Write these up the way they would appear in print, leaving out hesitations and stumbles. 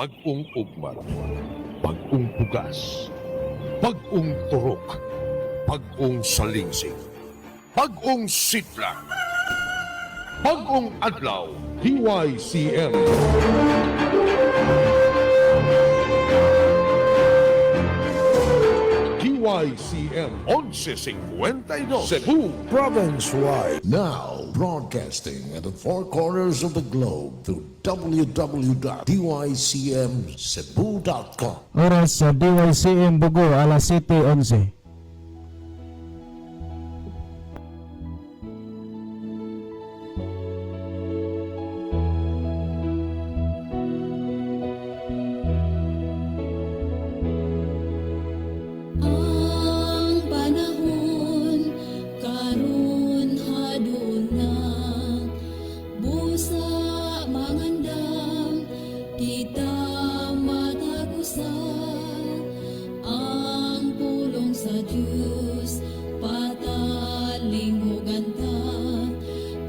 Bag-ong ugmat, bag-ong bugas, bag-ong turok, bag-ong salingsing, bag-ong sidla, bag-ong adlaw, DYCM. DYCM 1152 Cebu. Province-wide. Now, broadcasting at the four corners of the globe through www.dycmcebu.com. Oras sa DYCM Bugo, alas 7:11. Ang panahon karon hadol na, busa mangandam kita matagusa. Ang pulong sa Dios patalinghugan ta,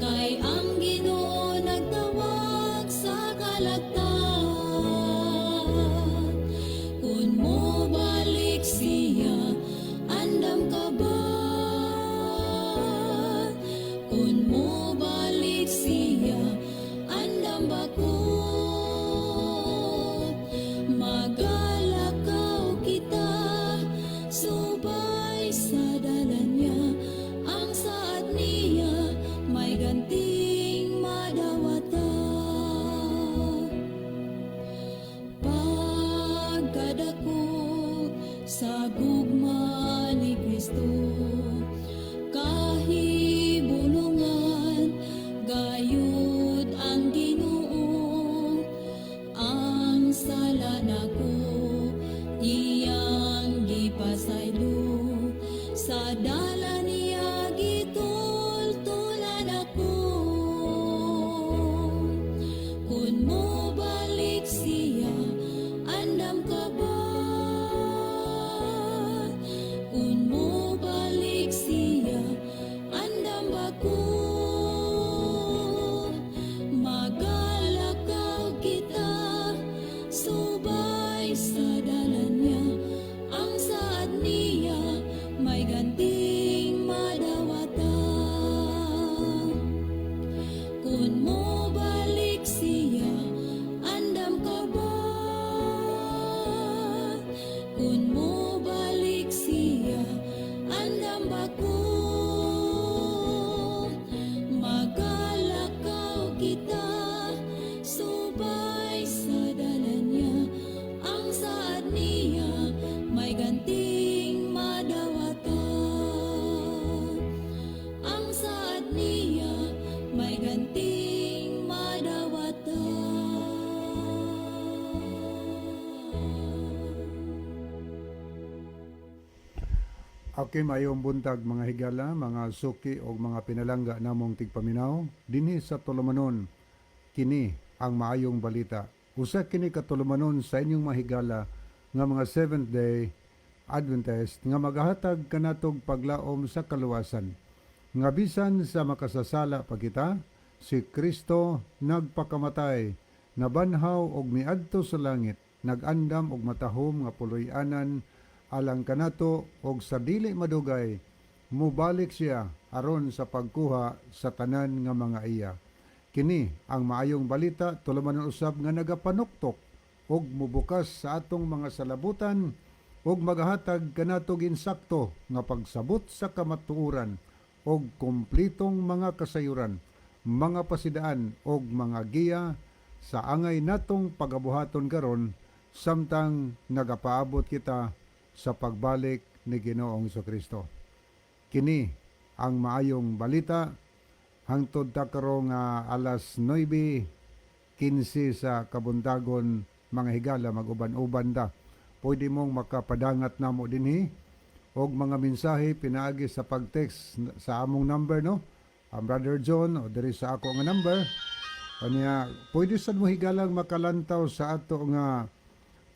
kay ang Ginoo nagtawag sa kalagtan. Kung mo balik siya, andam ka ba? Kung mo balik siya, andam ba ko? Magalakaw kita, subay sa dalan niya. Ang saad niya, may ganting madawata. Pagkadako sa gugma ni Kristo, kahibulungan gayud ang Ginoo. Ang sala nako iyang gipasaylo, sa dala niya gitultulan ako. Kung mo balik siya, andam ka ba? Kung mo balik siya, andam ba ko? Magalakaw kita, subay sa dalan niya. Ang saad niya, may ganting madawata. Kung mo balik siya, andam ka ba? Kung mo balik siya, andam ba ko? Magalakaw kita, subay sa dalan niya. Ang saad niya, may ganting madawata. Ang saad niya, may ganting madawata. Okay, mayong buntag mga higala, mga suki o mga pinalangga namong tigpaminaw dinhi sa Tulumanon. Kini ang maayong balita. Usa kini ka tulumanon sa inyong mahigala nga mga Seventh Day Adventist nga magahatag kanatog paglaom sa kaluwasan. Nga bisan sa makasasala pa kita, si Kristo nagpakamatay, nabanhaw og miadto sa langit, nagandam og matahom nga puloy-anan alang kanato, og sa dili madugay mubalik siya aron sa pagkuha sa tanan nga mga iya. Kini ang maayong balita, tulumanon usab nga nagapanuktok og mubukas sa atong mga salabutan og magahatag kanatog insakto nga pagsabot sa kamatuoran og kumplitong mga kasayuran, mga pasidaan og mga giya sa angay natong pagabuhaton karon samtang nagapaabot kita sa pagbalik ni Ginoong Kristo. Kini ang maayong balita hangtod ta karong alas 9:15 sa kabuntagon, mga higala, mag-uban-uban ta. Pwede mong makapadangat namo dinhi og mga mensahe pinaagi sa pag-text sa among number, no? Ang Brother John o diri sa ako nga number. Kanya pwede sad mo, higalang, makalantaw sa ato nga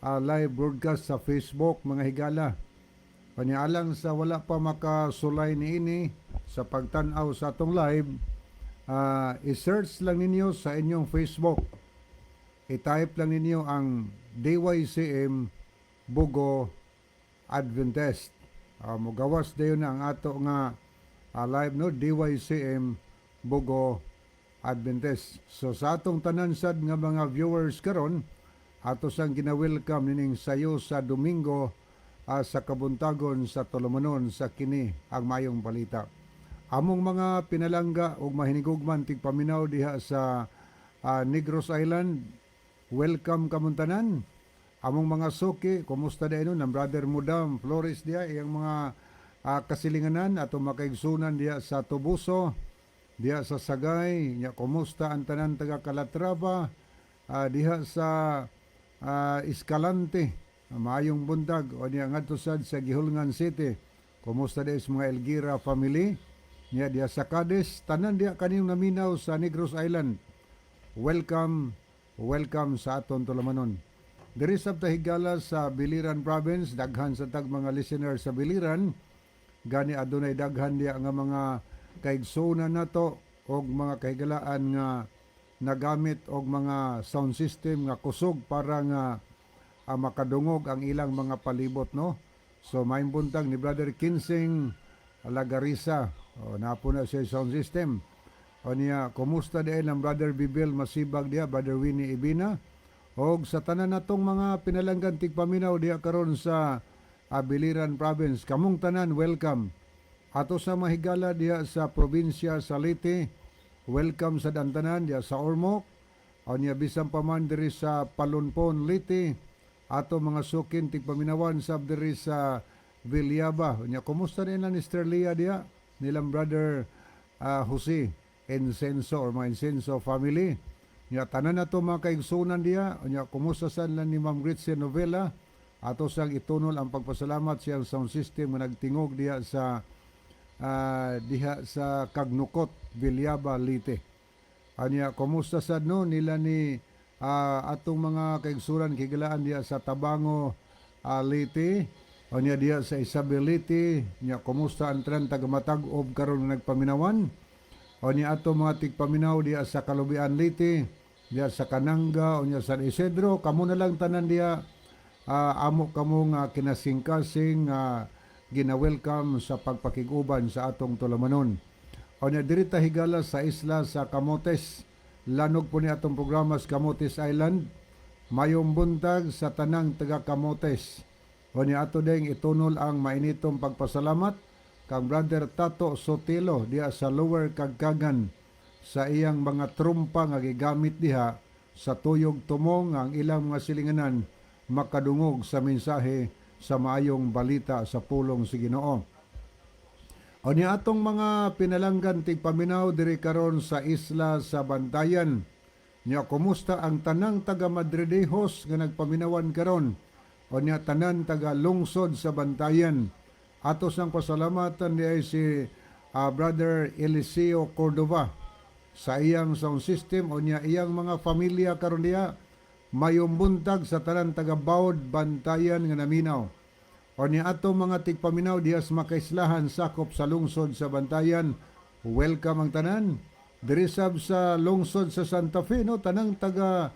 live broadcast sa Facebook, mga higala. Kanya alang sa wala pa makasulay niini sa pagtan-aw sa atong live, i-search lang ninyo sa inyong Facebook. I-type lang ninyo ang DYCM Bogo Adventist. Mugawas dayon na ang ato nga live, no, DYCM Bogo Adventist. So sa atong tanan sad nga mga viewers karon, ato sang gina-welcome nining sayo sa Domingo sa kabuntagon sa tulumanon sa kini ang Maayong Balita. Among mga pinalangga ug mahinigugman tigpaminaw diha sa Negros Island, welcome kamong tanan. Among mga suki, kumusta diay nun ang Brother Mudam Flores diha, iyang mga kasilinganan, atong makaigsunan diha sa Toboso, diha sa Sagay, nya kumusta ang tanan taga Calatrava, diha sa Escalante, maayong buntag, o niya ngadto sad sa Guihulngan City. Kumusta diha sa mga Elgira family? Niya diha sa Cadiz, tanan diha kaniyong naminaw sa Negros Island. Welcome, welcome sa aton tulumanon. Diri sa higala sa Biliran Province, daghan sa tag mga listener sa Biliran, gani adunay daghan diha nga mga kaigsuonan nato og mga kahigalaan nga nagamit og mga sound system nga kusog para nga makadungog ang ilang mga palibot, no. So maayong buntag ni Brother Kinsing Lagarisa. O, napo na siya sound system. O niya, kumusta diay ang Brother Bibel Masibag diha, Brother Winnie Ibina? Og sa tanan natong mga pinalanggan tigpaminaw diha karon sa Biliran Province, kamong tanan, welcome. Ato sa mahigala diha sa probinsya sa Leyte, welcome sa dantanan diha sa Ormoc. O niya bisan pa man diri sa Palonpon, Leyte, ato mga sukin tigpaminawan sab diri sa Villaba. Nya kumusta rin ni Sterlia diha nilang Brother Jose Ensenso or mga Ensenso family. Nya tanan na to mga kaigsunan diha. Nya kumusta sad lang ni Ma'am Gretchen Novela. Ato sang itunol ang pagpasalamat siyang sound system nga nagtingog diha sa Kagnukot, Villaba, Leyte. Anya kumusta sad no nila ni atong mga kaigsunan kigalaan diha sa Tabango, Leyte. Anya diha sa Isabel, Leyte, nya kumusta ang tanan taga Matag-ob karon nga nagpaminawan. Unya ato mga tigpaminaw diha sa Kalubian, Leyte, diha sa Kananga, unya San Isidro, kamo na lang tanan diha, amo kamo nga kinasingkasing gina-welcome sa pagpakig-uban sa atong tulumanon. Unya diri ta higala sa isla sa Camotes. Lanog po ni atong programa sa Camotes Island. Mayong buntag sa tanang taga Camotes. Unya ato ding itunol ang mainitong pagpasalamat kang Brother Tato Sotelo diha sa Lower Kagkagan sa iyang mga trumpa nga gigamit diha sa tuyog tumong ang ilang mga silinganan makadungog sa mensahe sa Maayong Balita sa pulong si Ginoo. O ni atong mga pinalanggan tigpaminaw diri karon sa isla sa Bantayan. Nya kumusta ang tanang taga Madridejos nga nagpaminawan karon? O niya tanan taga lungsod sa Bantayan. Ato sang pasalamatan ni ay si Brother Eliseo Cordova sa iyang sound system o niya iyang mga pamilya karon diha. Mayong buntag sa tanan taga Baud, Bantayan nga naminaw. O niya ato mga tigpaminaw diha sa makaislahan sakop sa lungsod sa Bantayan, welcome ang tanan. Diri sab sa lungsod sa Santa Fe, no, tanang taga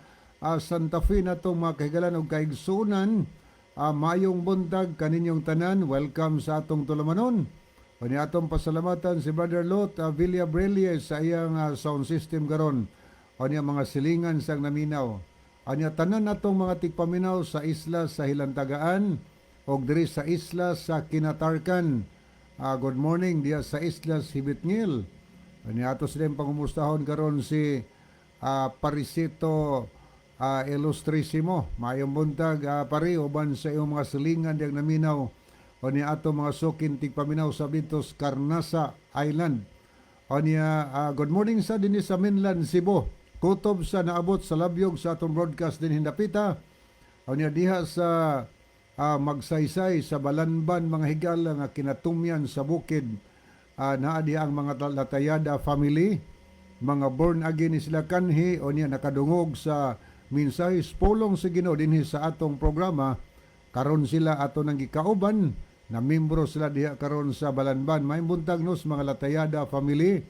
Santa Fe na itong mga kahigalan og kaigsunan, mayong buntag kaninyong tanan, welcome sa atong tulumanon. O niya atong pasalamatan si Brother Lot Villa sa iyang sound system karon. O niya mga silingan sang naminaw. O niya tanan natong mga tigpaminaw sa isla sa Hilantagaan og diri sa isla sa Kinatarkan. Good morning diya sa isla sa Hibitngil. O niya ato sila pangumustahon karon si Parisito Ilustrisimo. Mayong buntag, pare, uban sa iyong mga silingan diyang naminaw. O niya ato mga sukin tigpaminaw sa Bintos Carnasa Island. O niya, good morning sa dinhi sa mainland Cebu. Kutob sa naabot sa labyog sa atong broadcast din hindapita. O niya diha sa Magsaysay sa Balanban, mga higala nga kinatumyan sa bukid. Naa diha ang mga Latayada family, mga born again ni sila kanhi o niya nakadungog sa mensahe pulong sa Ginoo dinhi sa atong programa. Karon sila ato nang gikauban na membro sila diha karon sa Balanban. May buntag nos mga Latayada family.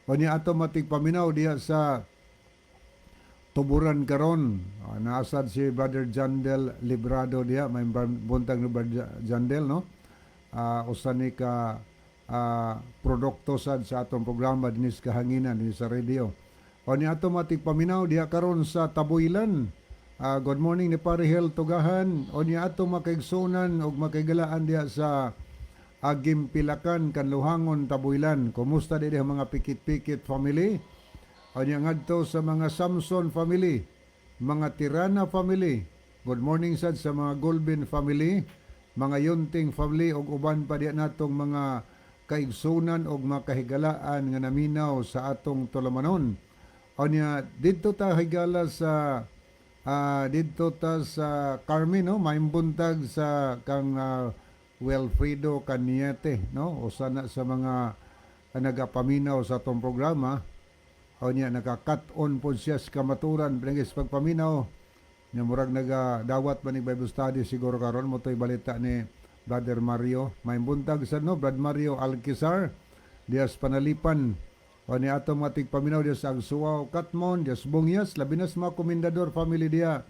O niya ato matigpaminaw diha sa Tuburan karon. Naa sad si Brother Jandel Librado diha, may buntag ni Brother Jandel, no? Usa ni ka produkto sad sa atong programa dinhi sa kahanginan, dinhi sa radio. O ni ato mga tigpaminaw diha karon sa Tabuilan. Good morning ni Parihel Tugahan. O ni ato makaigsunan og makaigalaan diha sa Agimpilakan, Kanluhangon, Tabuilan. Kumusta di diha, mga Pikit-Pikit family? O niya ngadto sa mga Samson family, mga Tirana family. Good morning sad sa mga Gulbin family, mga Yunting family ug uban pa diha natong mga kaigsunan og mga kahigalaan nga naminaw sa atong tulumanon. O niya didto ta, higala, sa didto ta sa Carmen, no, maimbuntag sa kang Wilfredo Caniete, no, usa na sa mga nagapaminaw sa atong programa. O niya naka-cut on po siya sa kamaturan pinagis pagpaminaw nya. Murag nagadawat ba ni Bible study siguro karon mo to'y balita ni Brother Mario. May buntag sa, no, Brad Mario Alquizar dias Panalipan. O ni ato mga tigpaminaw dias sa Agsuaw, Katmon, dias Bungyas, labi na sa mga Komendador family diya.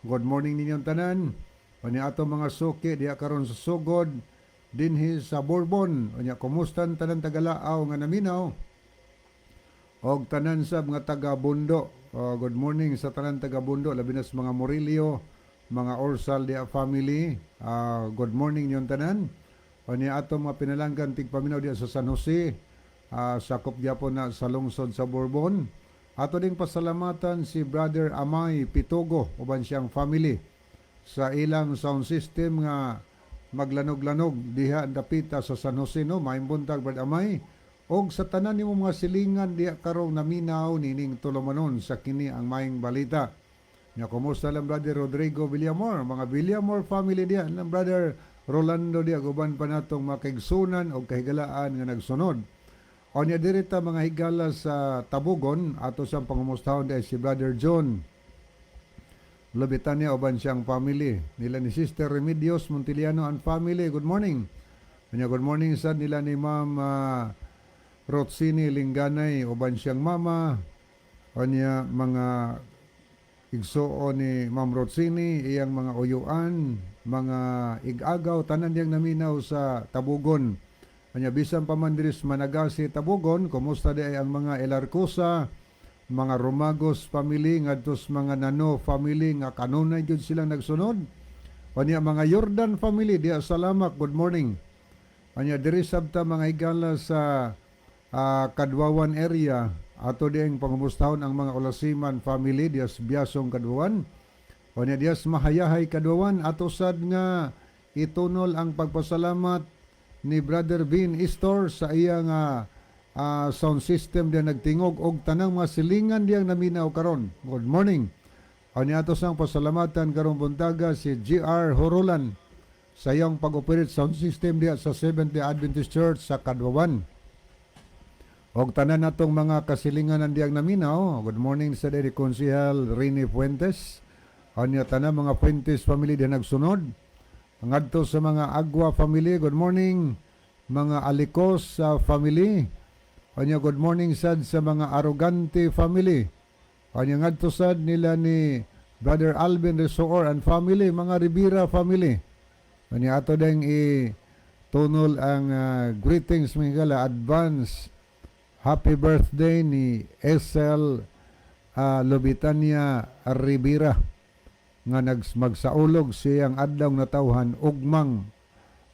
Good morning ninyong tanan. O ni ato mga suki diya karon sa Sugod dinhi sa Bourbon. O niya kumusta ang tanan tagalaaw nga naminaw og tanan sa mga taga Bundo. Oh, good morning sa tanan taga Bundo, labi na sa mga Murillo, mga Orsal dia family. Good morning ninyong tanan. O niya ato mga pinalanggan tigpaminaw diya sa San Jose, sakop gyapon na sa lungsod sa Bourbon. Ato ding pasalamatan si Brother Amay Pitugo uban siyang family sa ilang sound system nga maglanog-lanog diha ang dapita sa San Jose, no. Maayong buntag, Brad Amay, og sa tanan nimo mga silingan diha karong naminaw nining tulumanon sa kini ang Maayong Balita. Nya kumusta lang Brother Rodrigo Villamor, mga Villamor family diha, lang Brother Rolando diha, uban pa natong makaigsunan og kahigalaan nga nagsunod. O niya dirita, mga higala, sa Tabugon, ato siyang pangumustahon diha si Brother John Lobitania uban siyang family. Nila ni Sister Remedios Montiliano and family. Good morning. Nya good morning sa nila ni Ma'am Rotsini Linganay uban siyang mama. O niya mga igsuon ni Ma'am Rotsini, iyang mga uyuan, mga igagaw, tanan diyang naminaw sa Tabugon. Anya bisan pa man diri sa Managasi, Tabugon, kumusta di ay ang mga Elarcosa, mga Romagos family, ngadto sa mga Nano family nga kanunay gyud silang nagsunod. Anya mga Jordan family diha sa Lamak, good morning. Anya diri sabta, mga higala, sa Kadwawan area, ato ding pangumustahon ang mga Olasiman family diha sa Biasong, Kadwawan. Anya diha sa Mahayahay, Kadwawan, ato sad nga itunol ang pagpasalamat ni Brother Vin Istor sa iyang sound system diya nagtingog og tanang mga silingan diyang naminaw karon. Good morning. Anya ato sang pasalamatan karong buntaga si GR Horolan sa iyang pag-operate sound system diya sa Seventh-day Adventist Church sa Kadwawan. Og tanan natong mga kasilingan ang diyang naminaw. Good morning sa diri Konsehal Rini Fuentes. Anya tanan mga Fuentes family diya nagsunod. Ngadto sa mga Agua family, good morning. Mga Alicos sa family. Anya good morning sad sa mga Arrogante family. Anya ngadto sad nila ni Brother Alvin Resoor and family, mga Rivera family. Anya ato ding i tunol ang greetings, mga higala, advance happy birthday ni Esel Lobitania Rivera nga magsaulog siyang adlaw natawhan ugmang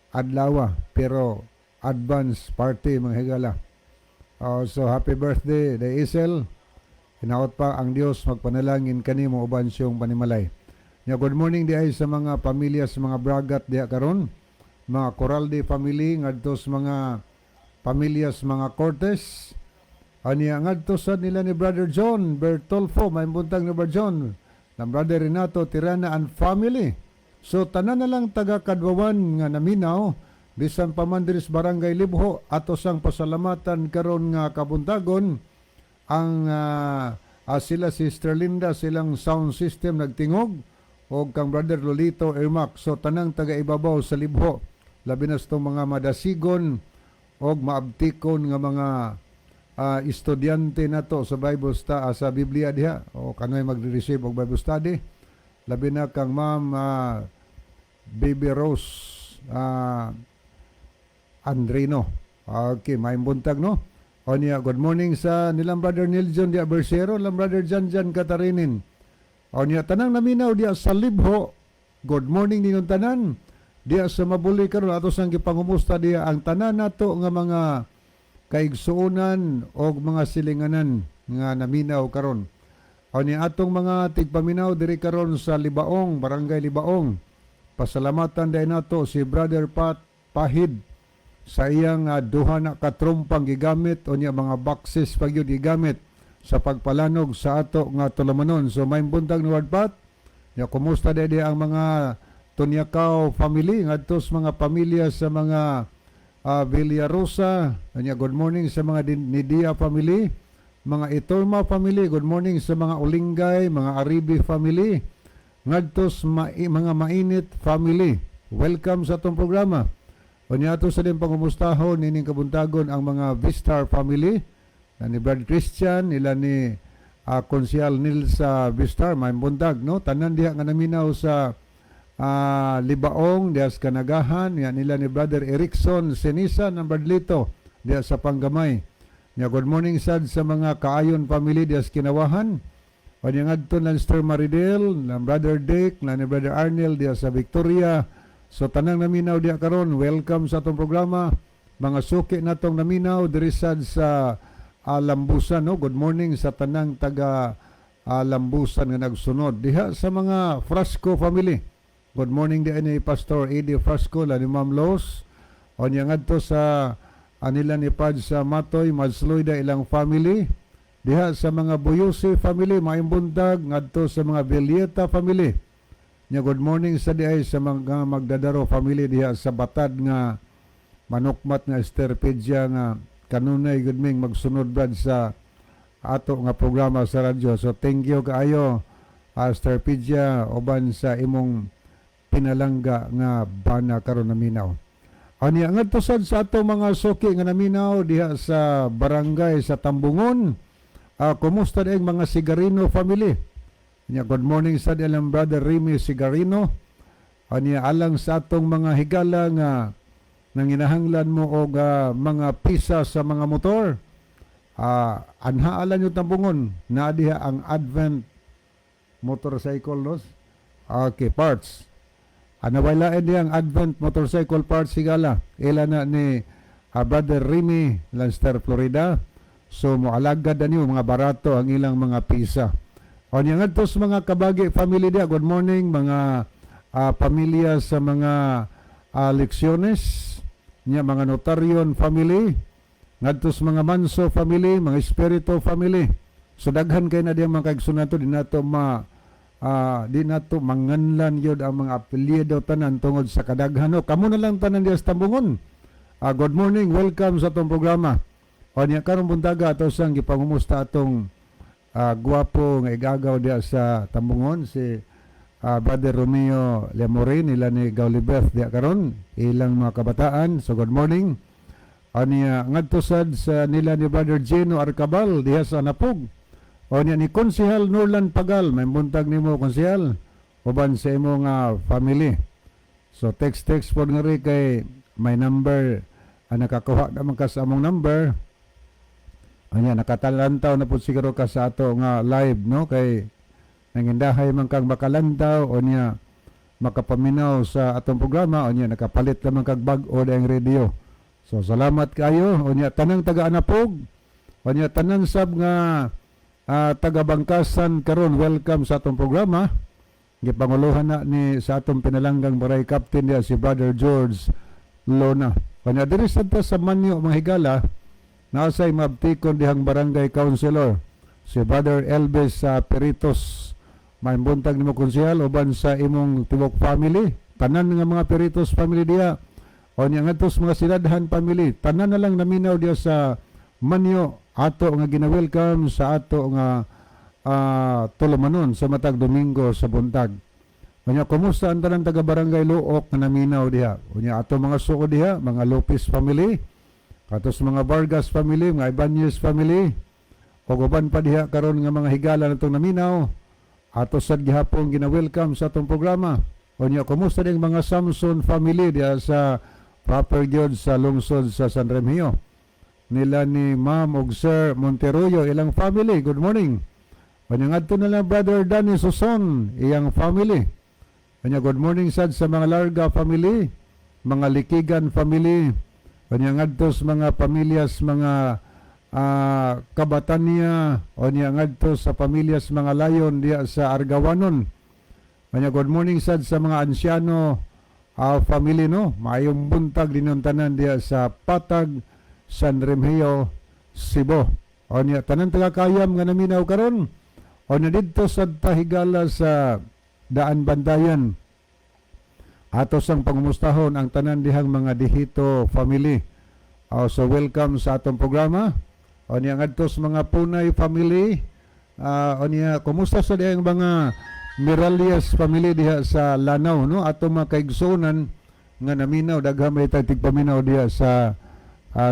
adlaw, pero advance party, mga higala. So happy birthday the Esel. Hinaot pa ang Dios magpanalangin kanimo uban siyong panimalay. Nya good morning di ay sa mga pamilya sa mga Bragat diha karon. Mga Coralde family, ngadto sa mga pamilya sa mga Cortes. Anya ngadto sa nila ni Brother John Bertolfo, may buntag ni Brother John. Na Brother Renato Tirana and family. So tanan na lang taga Kadwawan nga naminaw bisan pa man diri sa Barangay Libho, ato sang pasalamatan karon nga kabuntagon ang sila Sister Linda, silang sound system nagtingog, og kang Brother Lolito Ermac. So tanang taga ibabaw sa Libho, labi na sa itong mga madasigon og maabtikon nga mga Estudyante nato sa Bible sa Biblia diha o kanunay magre-receive og Bible study, labi na kang Ma'am Baby Rose Andrino. Okay, maayong buntag, no? O niya, good morning sa nilang Brother Niljon diya Bersero, nilang Brother Jan Jan Katarinin. O niya, tanang naminaw diya sa Libho, good morning ninyong tanan. Diya sa Mabuli karon ato sang gipangumusta diya ang tanan nato nga mga kaigsuonan og mga silinganan nga naminaw karon. O niya, atong mga tigpaminaw diri karon sa Libaong, Barangay Libaong. Pasalamatan diay nato si Brother Pat Pahid sa iyang duha na katrumpang gigamit o niya mga boxes pag yun gigamit sa pagpalanog sa ato nga tulumanon. So may buntag ni Ward Pat. Ya, kumusta di ang mga Tunyakaw family ngadto sa mga pamilya sa mga Villarosa. Nya, good morning sa mga Nidia family, mga Itorma family, good morning sa mga Ulingay, mga Aribi family, ngadto sa mga Mainit family. Welcome sa atong programa. Unya, ato sa din pangumustahon nining kabuntagon ang mga Vistar family na ni Brad Christian, nila ni Konsyal Nilsa Vistar, may buntag, no? Tanan diha nga naminaw sa Libaong, diha sa Kanagahan, yan nila ni Brother Erickson Senisa ng Bradlito, diha sa Panggamay. Ya, good morning sad sa mga Kaayon family diha sa Kinawahan. Unya ngadto ng Sister Maridel, ng Brother Dick, na ni Brother Arnel diha sa Victoria. So tanang naminaw diha karon, welcome sa atong programa. Mga suki natong naminaw diri sad sa Lambusan, no? Good morning sa tanang taga Lambusan nga nagsunod. Diha sa mga Frasco family. Good morning di ni Pastor Eddie Frasco, la ni Ma'am Los. Unya ngadto sa anila ni Pad sa Matoy, Madsloyda ilang family. Diha sa mga Buyusi family, maayong buntag ngadto sa mga Villeta family. Nya, good morning sa diay sa mga Magdadaro family diha sa Batad nga manukmat nga Esterpedia nga kanunay gud ming magsunod, brad, sa ato nga programa sa radyo. So thank you kaayo, Esterpedia, uban sa imong pinalangga nga bana karon naminaw. Ani ngadto sad sa ato mga suki nga naminaw diha sa barangay sa Tambungon. Kumusta diay mga Sigarino family? Nya, good morning sa ilang Brother Remy Sigarino. Anya, alang sa atong mga higala nga nanginahanglan mo og mga pisa sa mga motor. Anha alan yung Tambungon na diha ang Advent Motorcycle nos. Okay, parts. Ano ba lain diyang Advent Motorcycle Parts higala? Ila na ni Brother Remy Lanster Florida. So moalagad na niyo mga barato ang ilang mga pisa. O niya, ngadto sa mga Kabagi family diya, good morning mga pamilya sa mga Leksyones, niya mga Notarion family, ngadto sa mga Manso family, mga Espiritu family. So daghan kay na diya mga kaigsoon nato, di nato manganlan yun ang mga apelyido tanan tungod sa kadaghan. No, kamo na lang tanan diya sa Tambungon. Good morning, welcome sa atong programa. O niya, karong buntaga ato sang gipangumusta atong gwapo nga igagaw diya sa Tambungon, si Brother Romeo Lemorin, nila ni Gaulibeth diya karon, ilang mga kabataan. So good morning. Aniya, ngadto sad sa nila ni Brother Gino Arcabal diha sa Napog. O niya, ni Konsehal Norlan Pagal, may buntag nimo, Konsehal, uban sa imo nga family. So text text pod nga ri kay may number ang nakakuha naman ka sa among number. Anya, nakatalantaw na po siguro ka sa ato nga live, no, kay nangindahay man kang makalantaw o niya makapaminaw sa atong programa o niya nakapalit lamang kag bag-o ang radio. So salamat kayo. O niya, tanang taga Anapog o niya tanan sab nga taga Bangkasan karon, welcome sa atong programa. Gipanguluhan na ni sa atong pinalanggang barangay captain diya, si Brother George Lona. Kanya, diri sad ta sa Manyo, mga higala, nasay mabtikon dihang barangay councilor, si Brother Elvis sa Peritos. May buntag nimo, konsehal, uban sa imong tibok family. Tanan nga mga Peritos family diha. O niya, ngadto sa mga Siladhan family, tanan na lang naminaw diha sa Manyo, ato nga gina-welcome sa ato nga tulumanon sa matag Domingo sa buntag. Unya, kumusta ang tanang taga Barangay Luok nga naminaw diha? Unya, ato mga suko diha, mga Lopez family. Katos mga Vargas family, mga Ibanez family, ug uban pa diha karon nga mga higala natong naminaw, ato sad gihapon gina-welcome sa atong programa. Unya, kumusta ding mga Samson family diha sa proper gyud sa lungsod sa San Remigio? Nila ni Ma'am ug Sir Monteroyo, ilang family, good morning. Unya, ngadto na lang Brother Danny Suson, iyang family. Unya, good morning sad sa mga Larga family, mga Likigan family. Unya, ngadto sa mga pamilyas mga Kabatanya, unya, ngadto sa pamilyas mga Layon diya sa Argawanon. Unya, good morning sad sa mga Ansyano family, no. Maayong buntag din tanan diya sa Patag, San Remigio, Cebu. Unya, tanan taga Kayam nga naminaw karon. Unya, didto sa Tahigala sa Daan Bandayan. Ato sang pangumustahon ang tanan dihang mga Dihito family. So welcome sa atong programa. Unya, ngadto sa mga Punay family. Unya, kumusta sa dihang mga Miralias family diha sa Lanao, no? Ato mga kaigsuonan nga naminaw, daghan may tigpaminaw diha sa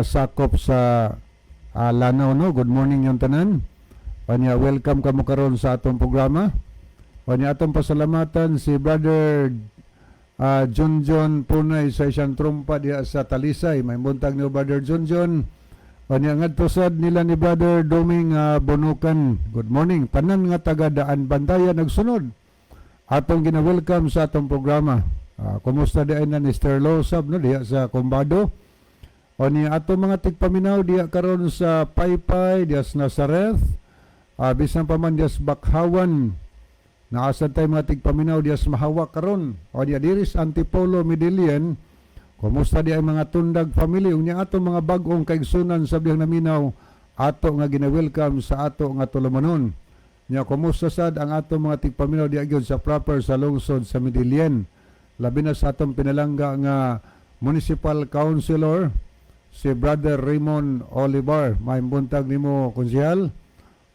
sakop sa Lanao, no. Good morning yung tanan. Unya, welcome kamo karon sa atong programa. Unya, atong pasalamatan si Brother John John Punay sa isang trumpa diha sa Talisay. May buntag ni Brother John John. Unya, ngadto sad nila ni Brother Doming Bunukan. Good morning. Tanan nga taga Daan Bantayan nagsunod, atong gina-welcome sa atong programa. Kumusta diay na ni Sir Losab, no, diha sa Combado. Unya, ato mga tigpaminaw diha karon sa Paypay, diha sa Nazareth, bisan pa man diha sa Bakhawan. Naasad tayo mga tigpaminaw diha sa Mahawak karon. Unya, diri sa Antipolo, Medellin, kumusta di ang mga Tundag family? Unya, ato mga bag-ong kaigsunan sa dihang naminaw, ato nga gina-welcome sa ato nga tulumanon. Nya, kumusta sad ang ato mga tigpaminaw diha gyud sa proper sa lungsod sa Medellin? Labi na sa atong pinalangga nga municipal councilor, si Brother Raymond Olivar. May buntag nimo, konsehal,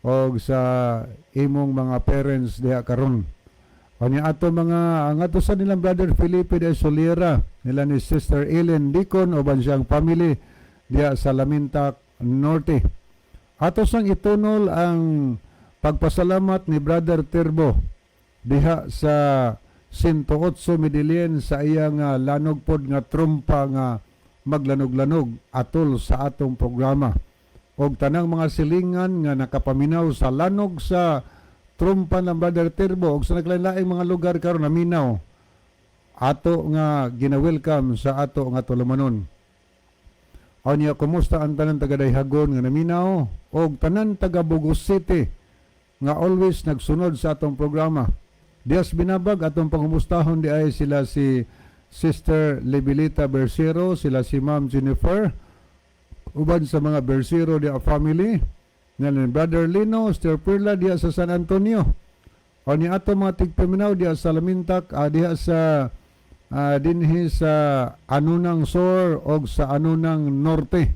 og sa imong mga parents diha karon. Unya, ato mga ang ato sa nilang Brother Felipe de Solera, nila ni Sister Ellen Dicon uban siyang family diha sa Lamintak Norte. Ato sang itunol ang pagpasalamat ni Brother Tirbo diha sa 108 Medellin sa iyang lanog pod nga trumpa nga maglanog-lanog atol sa atong programa. Og tanang mga silingan nga nakapaminaw sa lanog sa trumpa ng Brother Tirbo og sa naglain-laing mga lugar karon naminaw, ato nga gina-welcome sa ato nga tulumanon. Unya, kumusta ang tanan taga Dayhagon nga naminaw og tanan taga Bogo City nga always nagsunod sa atong programa. Dias Binabag, atong pangumustahon di ay sila si Sister Lebilita Bersero, sila si Ma'am Jennifer, uban sa mga Bersero di family, nila ni Brother Lino, Sister Perla diha sa San Antonio. Unya, ato mga tigpaminaw diha sa Lamintak, diha sa dinhi sa Anunang Sur og sa Anunang Norte.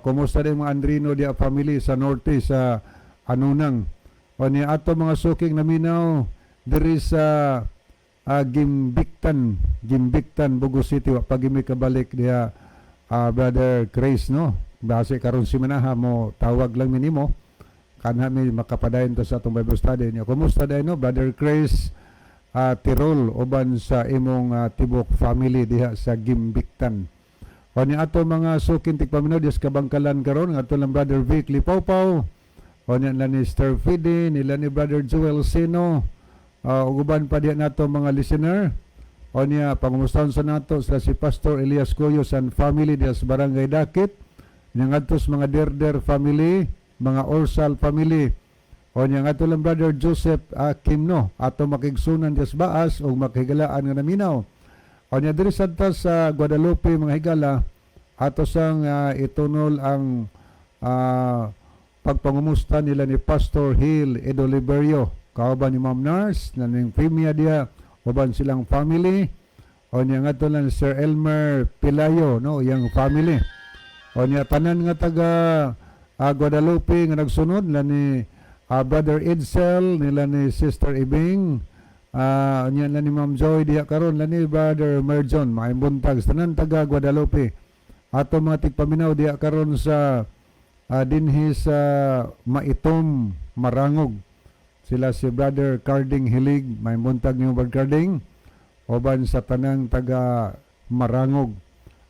Kumusta din mga Andrino diha family sa Norte sa Anunang? Unya, ato mga suking naminaw diri sa Gimbiktan, Gimbiktan, Bogo City. Wa pa gimi kabalik diha, Brother Chris, no. Base karon si Manaha mo tawag lang minimo kanha mi makapadayon ta sa atong Bible study niya. Kumusta dai, no, Brother Chris Tirol uban sa imong tibok family diha sa Gimbiktan? Unya, ato mga suking tigpaminaw diha sa Kabangkalan karon, ato lang Brother Vic Lipawpaw. Unya na ni Sir Fide, nila ni Brother Joel Sino, ug uban pa diha nato mga listener. Unya, pangumustahon sa nato sila si Pastor Elias Cuyos and family diha sa Barangay Dakit. Nya, ngadto sa mga Derder family, mga Orsal family. Unya, ngadto lang Brother Joseph Kimno, ato makigsunan diha sa Baas ug makigalaan nga naminaw. Unya, diri sadta sa Guadalupe, mga higala, ato sang itunol ang pagpangumusta nila ni Pastor Hill Edoliberio, kauban ni Ma'am Nurse, na ning Primia diha, uban silang family. Unya, ngadto lang Sir Elmer Pilayo, no, iyang family. Unya, tanan nga taga Guadalupe nga nagsunod, nila ni Brother Edsel, nila ni Sister Ibing, unya nila ni Ma'am Joy diha karon, nila ni Brother Merjon, maayong buntag sa tanan taga Guadalupe. Ato mga tigpaminaw diha karon sa dinhi sa Maitom, Marangog. Sila si Brother Carding Hilig, may buntag niyo, Brother Carding, uban sa tanang taga Marangog.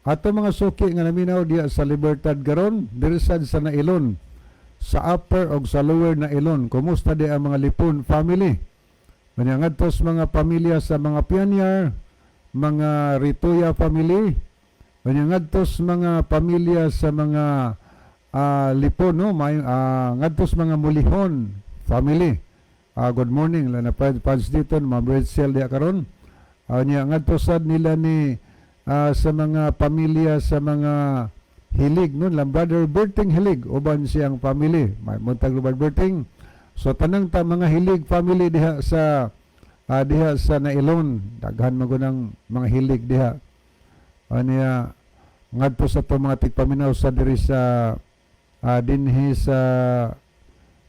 Ato mga suki nga naminaw diha sa Libertad karon, diri sad sa Nailon, sa upper og sa lower Nailon. Kumusta di ang mga Lipon family? Kanya ngadto sa mga pamilya sa mga Pioneer, mga Rituya family, kanya ngadto sa mga pamilya sa mga Lipon, no, may ngadto sa mga Mulihon family. Good morning lana Pads dito, mga Britzel diha karon. Nya ngadto sad nila ni sa mga pamilya sa mga Hilig, no, lang Brother Berting Hilig uban siyang family. May buntag, Brother Berting. So tanang ta mga Hilig family diha sa Nailon, daghan man gud ang mga Hilig diha. Anya ngadto sa to mga tigpaminaw sa diri sa dinhi sa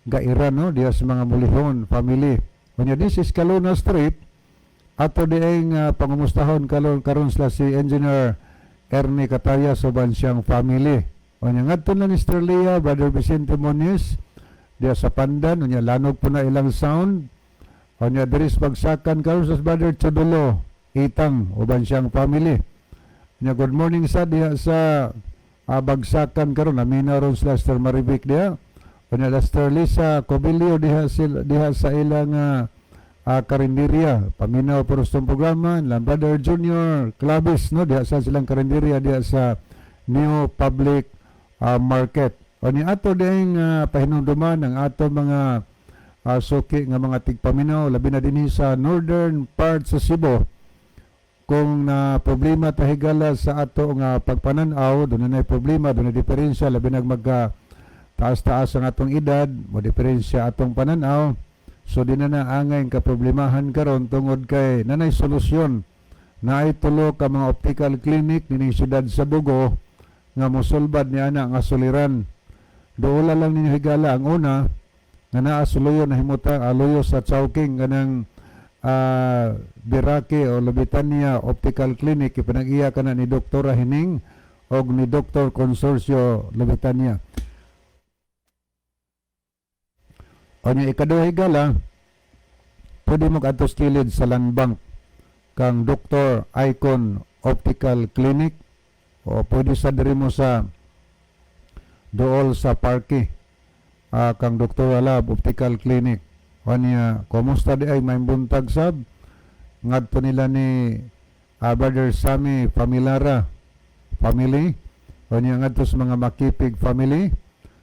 Gairan, no, diha sa mga Mulihon family. Unya this is Calona Street, ato dieng pangumustahon karon karon sila si Engineer Ernie Cataya uban siyang family. Unya ngadto na ni Sterlia, Brother Vicente Moniz diha sa Pandan, unya lanog po na ilang sound. Unya diri sa Bagsakan karon sa Brother Chodolo Itang uban siyang family. Unya good morning sa diha sa Bagsakan karon, naminaw ron sila Sister Marivic diha. Unya Lester Lisa Cobilio diha sila, diha sa ilang karinderya. Paminaw po sa programa, lang Brother Junior Clavis, no, diha sa silang karinderya diha sa New Public Market. O ni ato ding pahinumduman ang ato mga suki nga mga tigpaminaw, labi na dinhi sa northern part sa Cebu, kung na problema ta, higala, sa ato nga pagpanan-aw, doon na problema, doon na diferensya, labi nag magka taas-taas ang atong edad, mo diferensya atong pananaw. So di na angay ka problemahan karon tungod kay nanay solusyon na tulo ka mga optical clinic nining syudad sa Bogo nga mosulbad ni ana nga suliran. Duola lang ninyo, higala, ang una nga naa suluyo na himuta aluyo sa Chowking, kanang Birake o Lobitania Optical Clinic, ipinag-iya kana ni Dr. Hining og ni Dr. Consorcio Lobitania. Unya ikaduha, higala, pwede mo kadto kilid sa Land Bank kang Dr. Icon Optical Clinic o pwede sa diri mo sa dool sa parke kang Dr. Alab Optical Clinic. Unya kumusta di ay, may buntag sab ngadto nila ni Brother Sammy Familara family. Unya ngadto sa mga Makipig family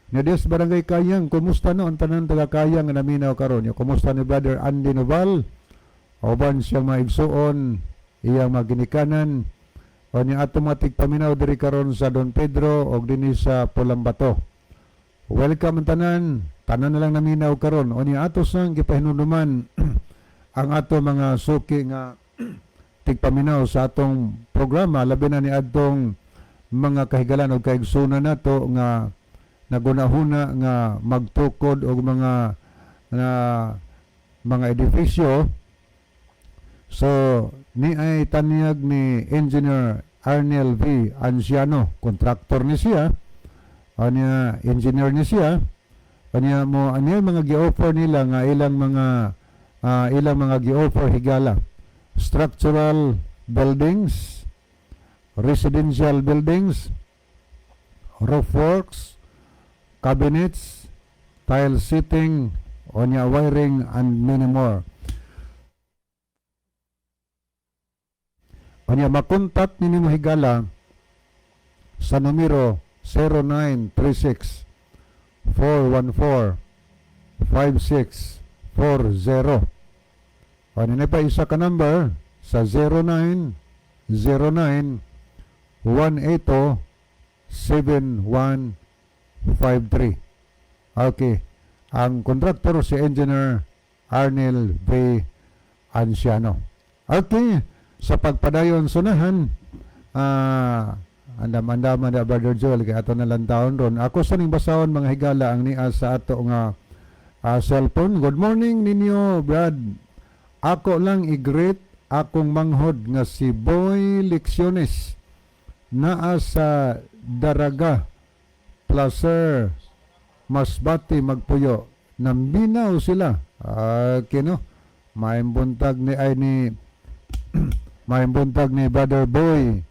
ni Dios Barangay Kayang, kumusta no ang tanan taga Kayang nga naminaw karon? Kumusta ni Brother Andy Noval uban siyang mga igsuon, iyang mga ginikanan? Unya ato mga tigpaminaw diri karon sa Don Pedro og dinhi sa Pulambato. Welcome ang tanan, tanan na lang naminaw karon. Unya ato sang gipahinumduman ang ato mga suki nga tigpaminaw sa atong programa, labi na ni adtong mga kahigalan og kaigsunan nato nga nagunahuna nga magtukod og mga na mga edipisyo. So ni ay tanyag ni Engineer Arnel V. Anciano, contractor ni siya. Anya engineer ni siya. Anya mo anya mga gi-offer nila nga ilang mga gi-offer, higala: structural buildings, residential buildings, roof works, cabinets, tile setting, onya wiring and many more. Onya makontak ninyo mo, higala, sa numero 0936 414 5640. Ano na pa isa ka number sa 0909 180 7153. Okay. Ang kontraktor si Engineer Arnel V. Anciano. Okay. Sa pagpadayon sunahan, andam-andam na, Brother Joel, kay ato na lang taon ron. Ako sa ning basahon, mga higala, ang nia sa ato nga cellphone. "Good morning ninyo, Brad. Ako lang i-greet akong manghod nga si Boy Lecciones naa sa Daraga, Placer, Masbate magpuyo. Naminaw sila. Okay, no? Maayong buntag ni ay ni maayong buntag ni Brother Boy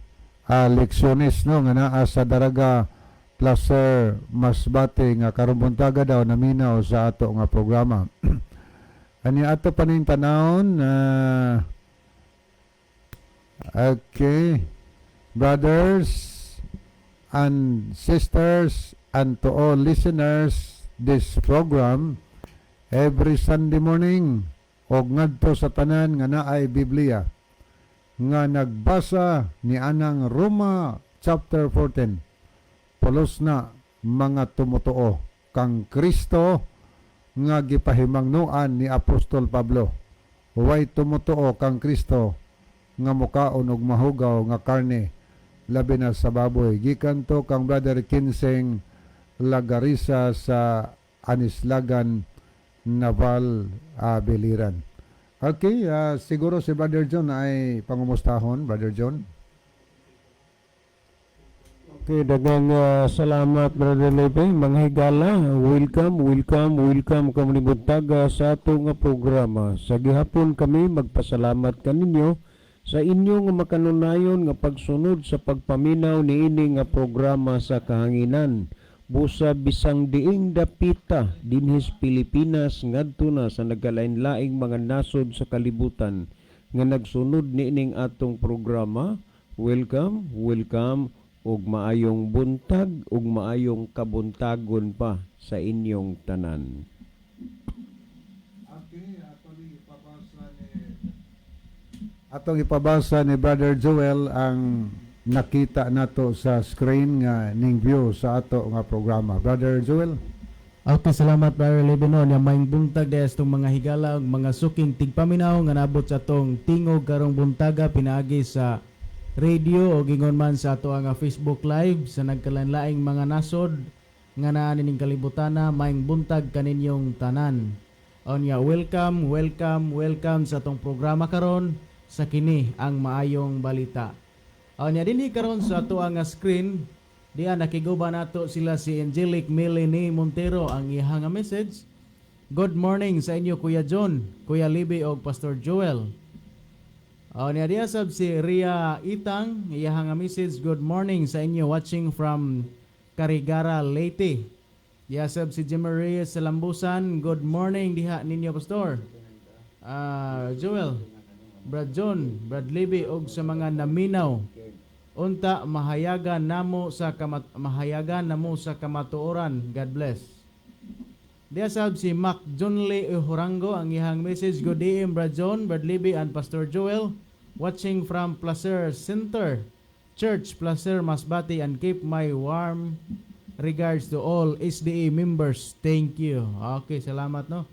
Leccionis, no, nga naa sa Daraga, Placer, Masbate, nga karong buntaga daw naminaw sa ato nga programa. Ani ato pa ning tanawon na, okay, brothers and sisters and to all listeners this program every Sunday morning og ngadto sa tanan nga naay Biblia nga nagbasa ni anang Roma chapter 14, pulos na mga tumutuo kang Kristo nga gipahimangnoan ni Apostol Pablo. Way tumutuo kang Kristo nga mukaon og mahugaw nga karne, labi na sa baboy. Gikan to kang Brother Kinseng Lagarisa sa Anislagan Naval, Biliran. Okay, siguro si Brother John ay pangumustahon, Brother John. Okay, daghang salamat, Brother Lepe. Mga higala, welcome, welcome, welcome kamo buntag sa ato nga programa. Sa gihapon kami magpasalamat kaninyo sa inyong nga makanunayon nga pagsunod sa pagpaminaw niini nga programa sa kahanginan. Busa bisang diing dapita dinhis Pilipinas ngadto na sa nagkalain-laing mga nasod sa kalibutan nga nagsunod niining atong programa. Welcome, welcome ug maayong buntag ug maayong kabuntagon pa sa inyong tanan. Okay, atong ipabasa ni Brother Joel ang nakita nato sa screen nga ning view sa ato nga programa. Brother Joel. Okay, salamat, Brother Lebino. Nya maayong buntag diha sa atong mga higala ug mga suking tigpaminaw nga nabot sa atong tingog karong buntaga pinaagi sa radio o gingon man sa ato ang Facebook Live sa nagkalain-laing mga nasod nga naa nining kalibutana. Maayong buntag kaninyong tanan. Onya, welcome, welcome, welcome sa atong programa karon sa kini ang Maayong Balita. Onya, dinhi karon sa ato ang screen diya nakiguba nato sila si Angelic Melanie Montero. Ang iyang nga message: "Good morning sa inyo, Kuya John, Kuya Libby og Pastor Joel." Oh, niya diya sab si Ria Itang, iyang nga message: "Good morning sa inyo, watching from Carigara, Leyte." Diya sab si Jimmy Reyes sa Lambusan, "Good morning diha ninyo, Pastor Joel, Brad John, Brad Libby og sa mga naminaw. Unta mahayagan namo sa kamatuoran. God bless." Diya sab si Mac John Lee Hurango, ang iyang message: "Good day, Brad John, Brad Libby and Pastor Joel. Watching from Placer Center Church, Placer, Masbate, and keep my warm regards to all SDA members. Thank you." Okay, salamat, no.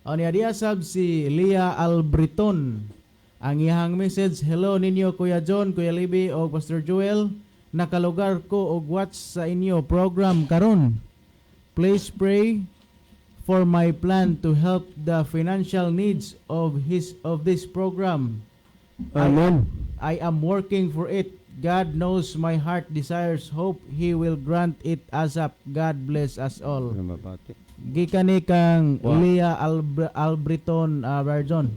O niya diya sab si Leah Albriton. Ang iyang message: "Hello ninyo, Kuya John, Kuya Libby o Pastor Joel. Nakalugar ko og watch sa inyo program karon. Please pray for my plan to help the financial needs of this program. Amen. I am working for it. God knows my heart desires. Hope He will grant it ASAP. God bless us all." Gikan ni kang Leah Albriton, Barzon.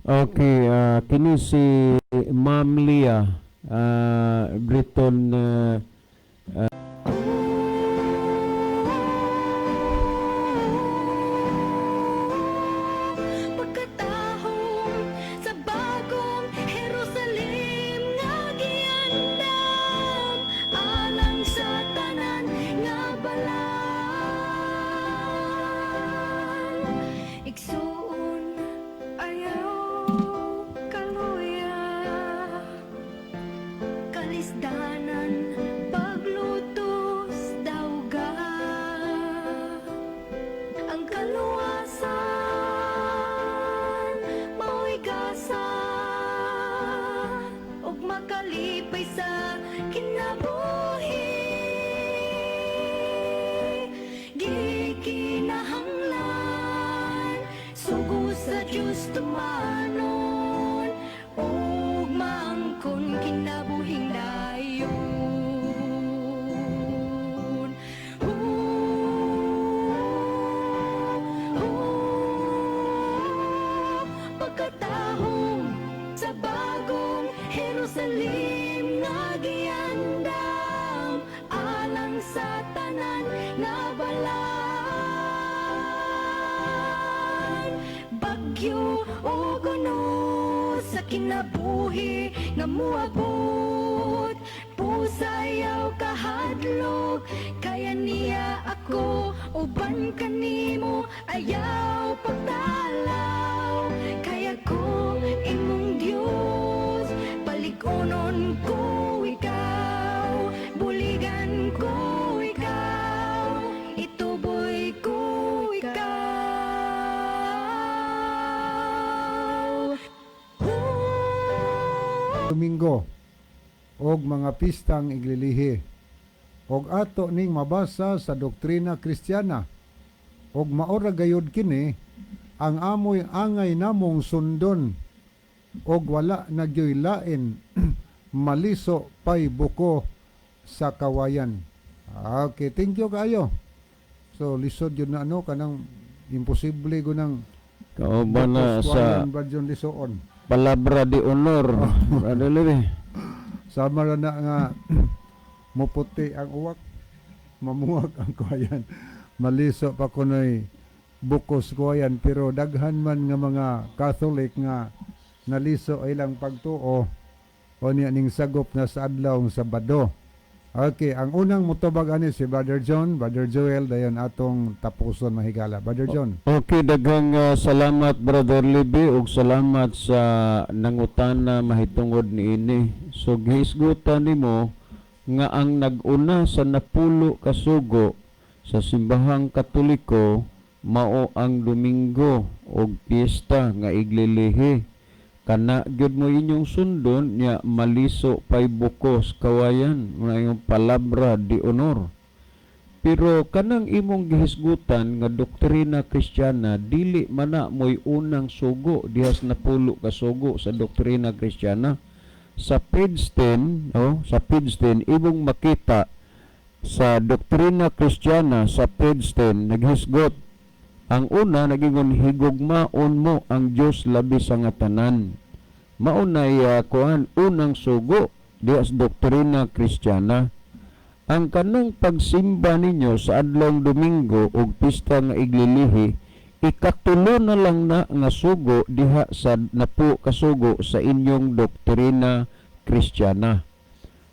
Okay, kini si Ma'am Leah Briton. Pagkatahom sa bagong Jerusalem nga giandam alang sa tanan nga balaan. Igsuon, ayaw kaluya, kalisdanan pagluto. Makatahom sa bagong Jerusalem nga giandam alang sa tanan nga balaan. Bagyo o kuno sa kinabuhi nga muabot, pusayaw kahadlok, kaya niya ako uban kanimo, ayaw pagtalaw. Kaya ko imong Dios, paligunon ko ikaw, buligan ko ikaw, ituboy ko ikaw. Domingo og mga pistang iglilihi og ato ning mabasa sa doktrina Kristiyana og maora gayud kini ang amoy angay namong sundon og wala na gyoy lain, maliso pay buko sa kawayan. Okay, thank you kaayo. So lisod yun na ano kanang imposible gunang Kauban na bukos sa kawayan ba yun lisoon. Palabra de honor, Brother Levi. Sama ra na nga muputi ang uwak, mamuwak ang kawayan. Maliso pa kunoy bukos kawayan, pero daghan man nga mga Catholic nga naliso ay ilang pagtuo o niya ning sagop na sa adlaw Sabado. Okay, ang unang mutubag ani si Brother John, Brother Joel, dayon atong tapuson, mahigala. Brother John. Okay, daghang salamat, Brother Libby, ug salamat sa nangutana mahitungod niini. So gihisgutan nimo nga ang nag-una sa 10 ka sugo sa simbahang Katoliko mao ang Domingo og piyesta nga iglilihi. Kana gyud mo inyong sundon nya maliso pay bukos kawayan nga yung palabra de honor. Pero kanang imong gihisgutan nga doktrina Kristiyana, dili man na mo'y unang sugo dihas 10 ka sugo sa doktrina Kristiyana. Sa page 10, oh, sa page 10 imong makita sa doktrina Kristiyana sa page 10 naghisgot ang una, nagingon, "Higugmaon mo ang Dios labi sa nga tanan." Mao nay kuan, unang sugo diha sa doktrina Kristiyana. Ang kanang pagsimba ninyo sa adlawng Domingo ug pista nga iglilihi, ikatulo na lang na nga sugo diha sa 10 ka sugo sa inyong doktrina Kristiyana.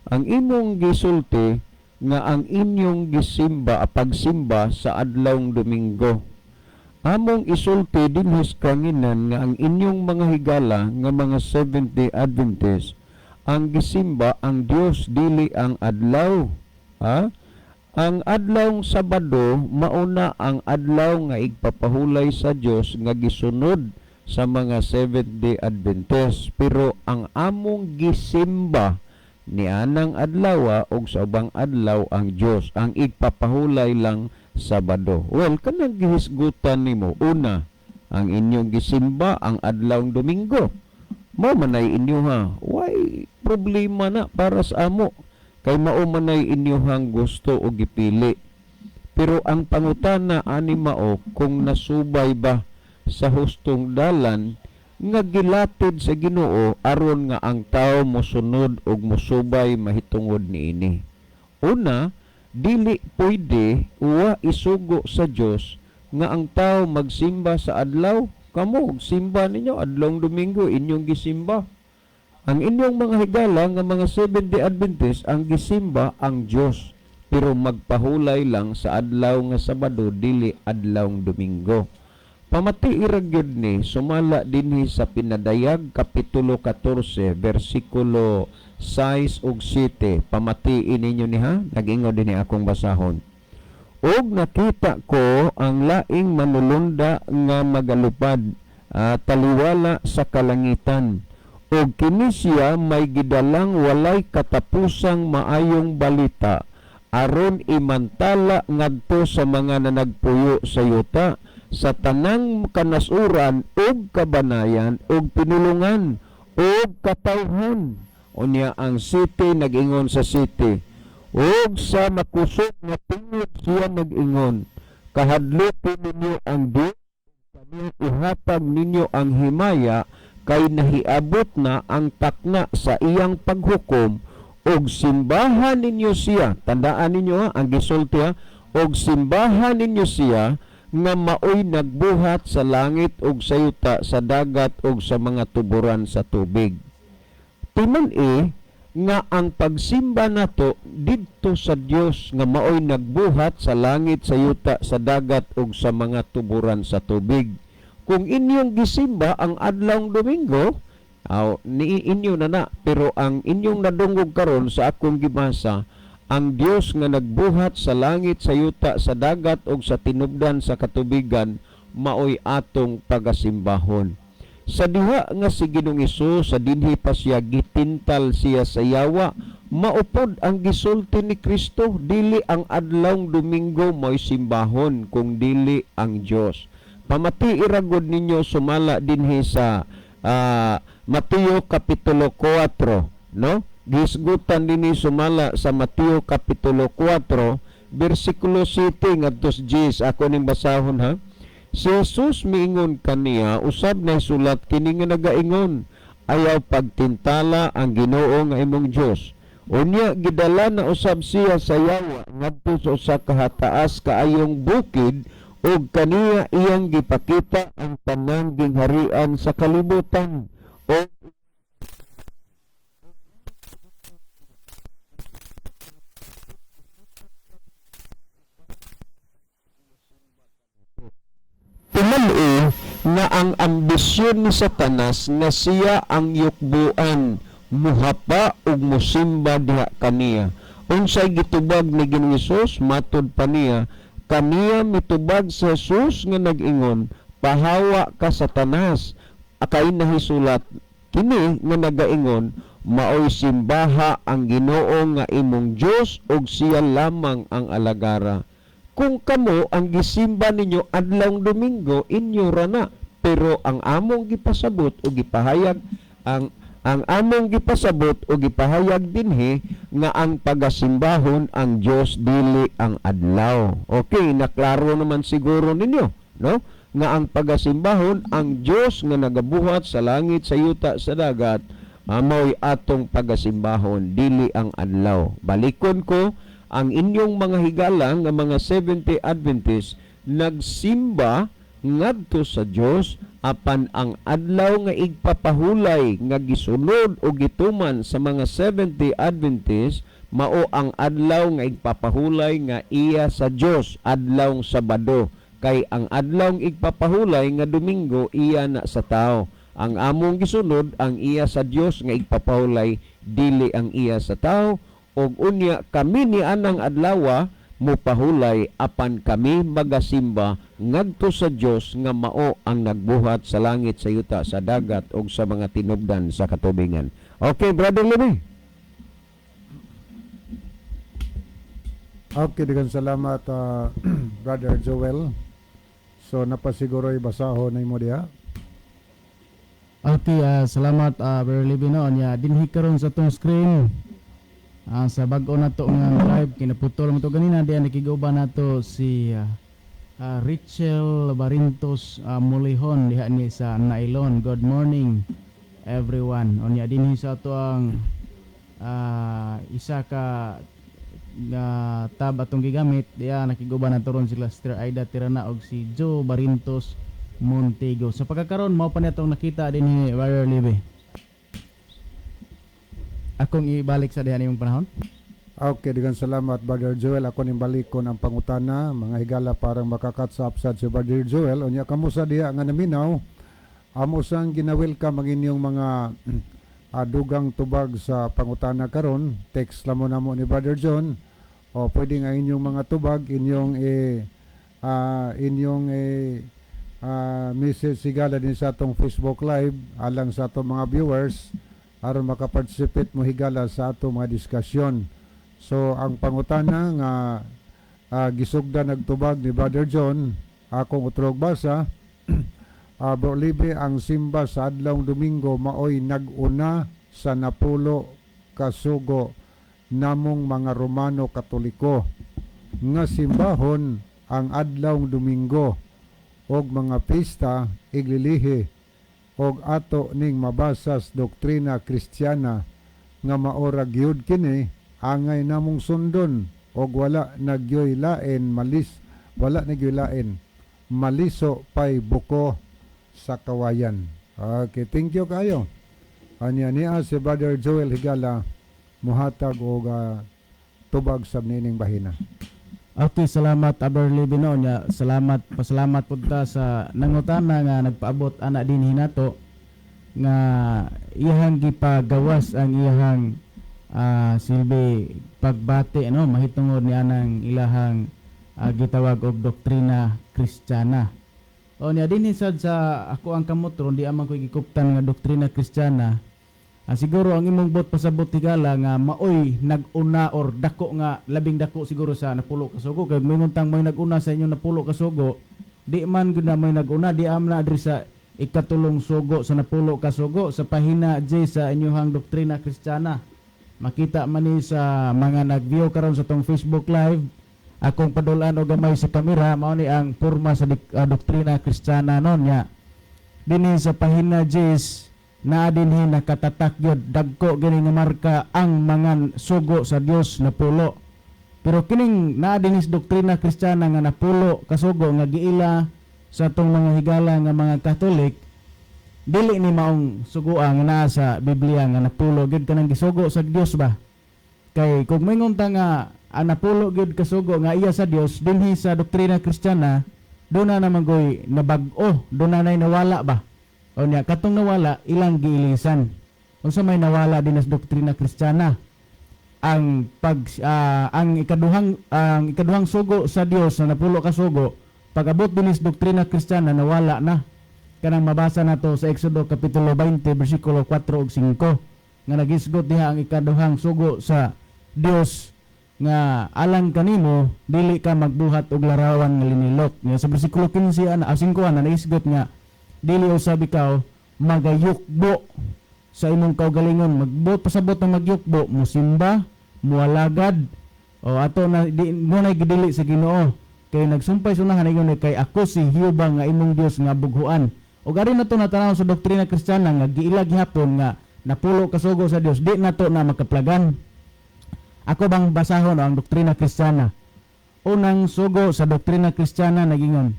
Ang imong gisulti nga ang inyong gisimba, pagsimba sa adlawng Domingo. Among isulti dinhi sa kanginan nga ang inyong mga higala nga mga Seventh-day Adventist, ang gisimba ang Dios, dili ang adlaw. Ha? Ang adlawng Sabado mauna ang adlaw nga igpapahulay sa Dios nga gisunod sa mga Seventh-day Adventist. Pero ang among gisimba nianang adlaw og sa ubang adlaw ang Dios. Ang igpapahulay lang Sabado. Well, kanang gihisgutan nimo una, ang inyong gisimba ang adlawng Domingo. Mao man ay inyo ha. Why problema na para sa amo? Kay mao man ay inyohang gusto o gipili. Pero ang pangutana ani mao kung nasubay ba sa hustong dalan nga gilatod sa Ginoo aron nga ang tao mosunod og mosubay mahitungod niini. Una, dili pwede, uwa isugo sa Dios nga ang tao magsimba sa adlaw. Kamo simba ninyo adlawng Domingo inyong gisimba. Ang inyong mga higala nga mga Seventh-day Adventist, ang gisimba ang Dios, pero magpahulay lang sa adlaw nga Sabado, dili adlawng Domingo. Pamati ra gyud ni sumala dinhi sa Pinadayag kapitulo 14 bersikulo 6 ug 7. Pamatiin ninyo ni ha, nag-ingon dinhi, akong basahon. "Ug nakita ko ang laing manulunda nga magalupad taliwala sa kalangitan. Ug kini siya may gidalang walay katapusang maayong balita aron imantala ngadto sa mga nanagpuyo sa yuta, sa tanang kanasuran ug kabanayan ug pinulungan ug katawhan." Unya ang 7 nag-ingon sa 7, "Ug sa makusog nga tingog siya nag-ingon, 'Kahadluki ninyo ang Dios Ihatag ninyo ang himaya kay nahiabot na ang takna sa iyang paghukom og simbahan ninyo siya. Tandaan ninyo ha, ang gisulti ha, og simbahan ninyo siya nga maoy nagbuhat sa langit ug sa yuta, sa dagat ug sa mga tuburan sa tubig. Timan e nga ang pagsimba nato didto sa Dios nga maoy nagbuhat sa langit, sa yuta, sa dagat ug sa mga tuburan sa tubig. Kung inyong gisimba ang adlawng Domingo, aw ni inyo na na, pero ang inyong nadungog karon sa akong gibasa, ang Dios nga nagbuhat sa langit, sa yuta, sa dagat ug sa tinubdan sa katubigan maoy atong pagasimbahon. Sa diha nga si Ginoong Hesus sa dinhi pa siya gitintal siya sa yawa, maupod ang gisulti ni Kristo, dili ang adlawng Domingo mo'y simbahon kung dili ang Dios. Pamati iragod ninyo sumala dinhi sa Mateo kapitulo 4, no? Gisgutan dinhi sumala sa Mateo kapitulo 4 bersikulo 7 ngadto sa 10. Ako ning basahon ha. Si Jesus miingon kaniya, usab na sulat kini nga nagaingon, ayaw pagtintala ang Ginoo nga imong Dios. Unya gidala na usab siya sa yawa ngadto sa usa ka hataas kaayong bukid ug kaniya iyang gipakita ang tanang gingharian sa kalibutan ug timan-i nga ang ambisyon ni Satanas nga siya ang yukbuan, muhapa ug musimba diha kaniya. Unsay gitubag ni Ginoong Hesus? Matud pa niya, kaniya mitubag sa Jesus nga nag-ingon, pahawa ka Satanas, akay nahisulat kini nga nagaingon, maoy simbaha ang Ginoo nga imong Dios ug siya lamang ang alagara. Kung kamo ang gisimba ninyo adlawng Domingo, inyo ra na. Pero ang among gipasabot o gipahayag, ang among gipasabot o gipahayag dinhi nga ang pagasimbahon ang Dios dili ang adlaw. Okay, naklaro naman siguro ninyo, no? Nga ang pagasimbahon ang Dios nga nagabuhat sa langit, sa yuta, sa dagat, maoy atong pagasimbahon dili ang adlaw. Balikon ko ang inyong mga higala nga mga Seventh-day Adventist nagsimba ngadto sa Dios, apan ang adlaw nga igpapahulay nga gisunod o gituman sa mga Seventh-day Adventist mao ang adlaw nga igpapahulay nga iya sa Dios, adlawng Sabado. Kay ang adlawng igpapahulay nga Domingo iya na sa tao. Ang among gisunod ang iya sa Dios nga igpapahulay, dili ang iya sa tao. Og unya kami ni anang adlawa mopahulay, apan kami magasimba ngadto sa Dios nga mao ang nagbuhat sa langit, sa yuta, sa dagat ug sa mga tinubdan sa katubigan. Okay, Brother Louie. Okay, daghang salamat, Brother Joel. So napasiguro'y basahon na imo diha. Okay, salamat, Brother Levi, no. Nya dinhi karon sa atong screen, sa bag-o nato nga live, kinaputol mo to ganina diya, nakiguban nato si Richel Barintos Mulihon diha ni sa Nailon. Good morning everyone. Unya dinhi sa ato ang isa ka nga tab atong gigamit diya, nakiguban nato ron sila Sister Aida Tirana og si Joe Barintos Montego. Sa pagkakaron mao pa ni atong nakita dinhi, Brother Levi. Akong ibalik sa diha nimong panahon. Okay, daghang salamat, Brother Joel. Ako ning balikon ang pangutana, mga higala, parang makakatsap sad si Brother Joel. Unya kamo sa diha nga naminaw, amo sang gina-welcome ang inyong mga dugang tubag sa pangutana karon. Text lang mo namo ni Brother John o pwede nga inyong mga tubag inyong eh, inyong eh, message higala din sa atong Facebook Live alang sa atong mga viewers aron makaparticipate mo higala sa atong mga diskusyon. So ang pangutana nga gisugda nagtubag ni Brother John, akong utrog basa, Bro Libe, ang simba sa adlawng Domingo maoy nag-una sa napulo kasugo namong mga Romano Katoliko nga simbahon ang adlawng Domingo. og mga pista iglilihi og ato ning mabasa sa doktrina Kristiyana nga maora gyud kini angay namong sundon og wala nagyoy lain malis, wala nagyoy lain maliso pay buko sa kawayan. Okay, thank you kayo. Anya niya si Brother Joel Higala muhatag og tubag sa nining bahina. Okay, salamat, Brother Levi, no. Nya, salamat, pasalamat pud ta sa nangutana nga nagpaabot ana dinhi nato nga iyahang gipagawas ang iyahang silbi pagbati, no, mahitungod ni anang ilahang gitawag og doktrina Kristiyana. O niya dinhi sad sa ako ang kamot ron, di amang ko gikuptan nga doktrina Kristiyana. Siguro ang imong bot pasabot, higala, nga maoy nag-una or dako nga labing dako siguro sa napulo ka sugo, kay moingon tang may nag-una sa inyong napulo ka sugo, di man gud na may nag-una, di am na diri sa ikatulong sugo sa napulo ka sugo sa pahina J sa inyong doktrina Kristiyana. Makita man ni sa mga nag-view karon sa tong Facebook Live akong padulan og gamay sa kamera. Mao ni ang porma sa doktrina Kristiyana non. Nya dinhi sa pahina 10 naa dinhi nakatatak gyud, dagko gini nga marka, ang mga sugo sa Dios na pulo. Pero kining naa dinhi sa doktrina Kristiyana nga napulo kasugo nga giila sa atong mga higala nga mga Katolik, dili ni maong sugoa nga naa sa Biblia nga napulo gyud kanang gisugo sa Dios ba. Kay kung moingon ta nga ang napulo gyud kasugo nga iya sa Dios dinhi sa doktrina Kristiyana, doon na naman goy nabag-o, doon na nawala ba. O niya katong nawala, ilang giilisan. Unsa may nawala din sa doktrina Kristiyana? Ang pag ang ikaduhang sugo sa Dios na napulo ka sugo, pag-abot din sa doktrina Kristiyana, nawala na. Kanang mabasa nato sa Exodo kapitulo 20 bersikulo 4 ug 5 nga nagisgot diha ang ikaduhang sugo sa Dios nga alang kanimo, dili ka magbuhat og larawan nga linilok. Nga sa bersikulo 15 ana, 5 ana, naisgot nga dili usab ikaw magayukbo sa imong kaugalingon, magbot pasabot ng magyukbo, musimba, mualagad o ato na di mo na gidili sa Ginoo, kay nagsumpay sunahan ingon kay ako si Jehova nga imong Dios nga bughuan. Ug ari nato natanaw sa doktrina Kristiyana nga giila gihapon nga napulo kasugo sa Dios, di nato na makaplagan. Ako bang basahon ang doktrina Kristiyana? Unang sugo sa doktrina Kristiyana nagingon,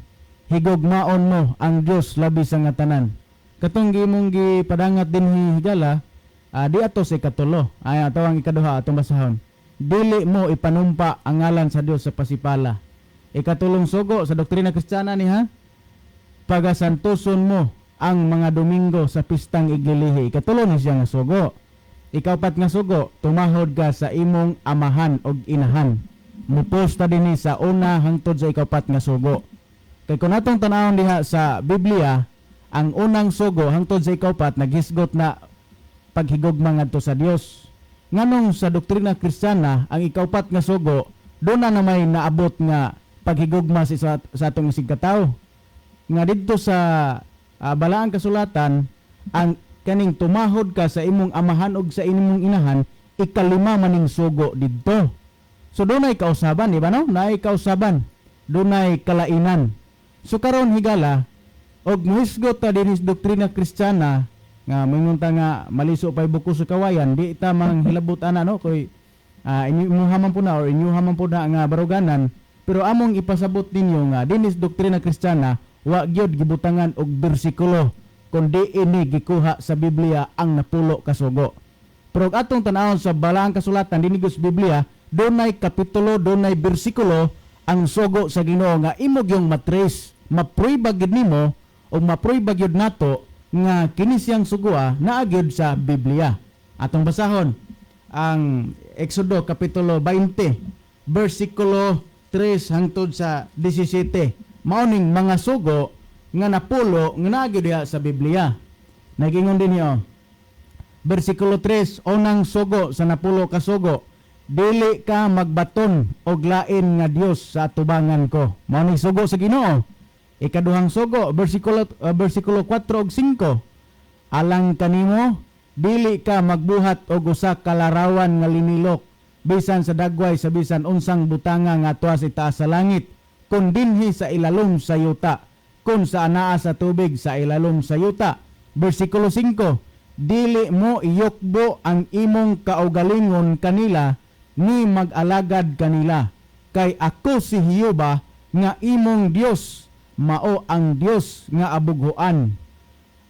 higugmaon mo ang Dios labi sa nga tanan. Katong gimong gipadangat din, higala, di ato sa ikatulo. Ay, ato ang ikaduha, atong basahon. Dili mo ipanumpa ang ngalan sa Dios sa pasipala. Ikatulong sugo sa doktrina Kristiyana ni ha, pagasantuson mo ang mga Domingo sa pistang iglilihi. Ikatulo ni siya nga sugo. Ikaupat nga sugo, tumahod ka sa imong amahan og inahan. Muposta dinhi sa una hangtod sa ikaupat nga sugo. Kay kung atong tanawon diha sa Biblia, ang unang sugo hangtod sa ikaupat naghisgot na paghigugma ngadto sa Dios. Nganong sa doktrina Kristiyana, ang ikaupat nga sugo, doon na may naabot nga paghigugma sa atong isigkatawo? Nga didto sa balaang kasulatan, ang kaning tumahod ka sa imong amahan ug sa imong inahan, ikalima maning sugo didto. So dunay kausaban, di ba, no? Naay kausaban, dunay kalainan. So karon, higala, og muhisgot ta dinhi sa doktrina Kristiyana nga moingon ta nga maliso pay buko sa kawayan, di ta manghilabot ana, no, koy inyuha man po na or inyuha man po na nga baruganan. Pero among ipasabot ninyo nga dinhi sa doktrina Kristiyana, wa gyud gibutangan og bersikulo kundi ini gikuha sa Biblia ang napulo kasugo. Pero og atong tanawon sa balaang kasulatan dinhi sa Biblia, dunay kapitulo, dunay bersikulo ang sugo sa Ginoo nga imo gyung matrace, maprueba gyud nimo o maprueba gyud nato nga kini siyang sugoa naa gyud sa Biblia. Atong basahon ang Exodo kapitulo 20 bersikulo 3 hangtod sa 17. Mao ning mga sugo nga napulo nga naa gyud diha sa Biblia. Nagingon din niyo. Bersikulo 3, unang sugo sa napulo ka sugo, dili ka magbaton og lain nga Dios sa atubangan ko. Mao ning sugo sa Ginoo. Ikaduhang sugo, bersikulo 4 ug 5. Alang kanimo, dili ka magbuhat og usa ka larawan nga linilok bisan sa dagway sa bisan unsang butanga nga tuas itaas sa langit kun dinhi sa ilalom sa yuta. Kung sa anaa sa tubig sa ilalom sa yuta. Bersikulo 5, dili mo iyukbo ang imong kaugalingon kanila ni mag-alagad kanila. Kay ako si Jehova nga imong Dios, mao ang Dios nga abughuan.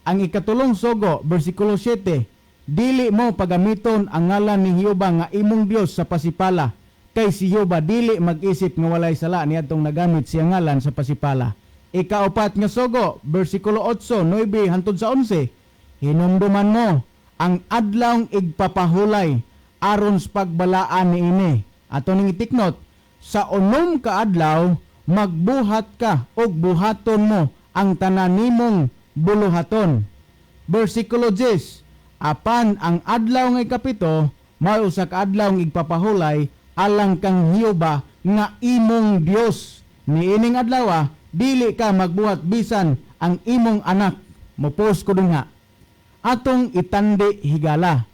Ang ikatulong sugo, bersikulo 7, dili mo pagamiton ang ngalan ni Jehova nga imong Dios sa pasipala, kay si Jehova dili mag-isip nga walay sala niadtong nagamit siya ngalan sa pasipala. Ikaupat nga sugo, bersikulo 8, 9 hantod sa 11, hinumduman mo ang adlawng igpapahulay aron sa pagbalaan niini. Ato ning itiknot, sa 6 ka adlaw magbuhat ka og buhaton mo ang tanan nimong buluhaton. Bersikulo 10, apan ang adlaw nga 7 mao usa ka adlaw nga igpapahulay alang kang Jehova nga imong Dios. Niining adlaw dili ka magbuhat bisan ang imong anak. Mopos ko dinha. Atong itandi, higala,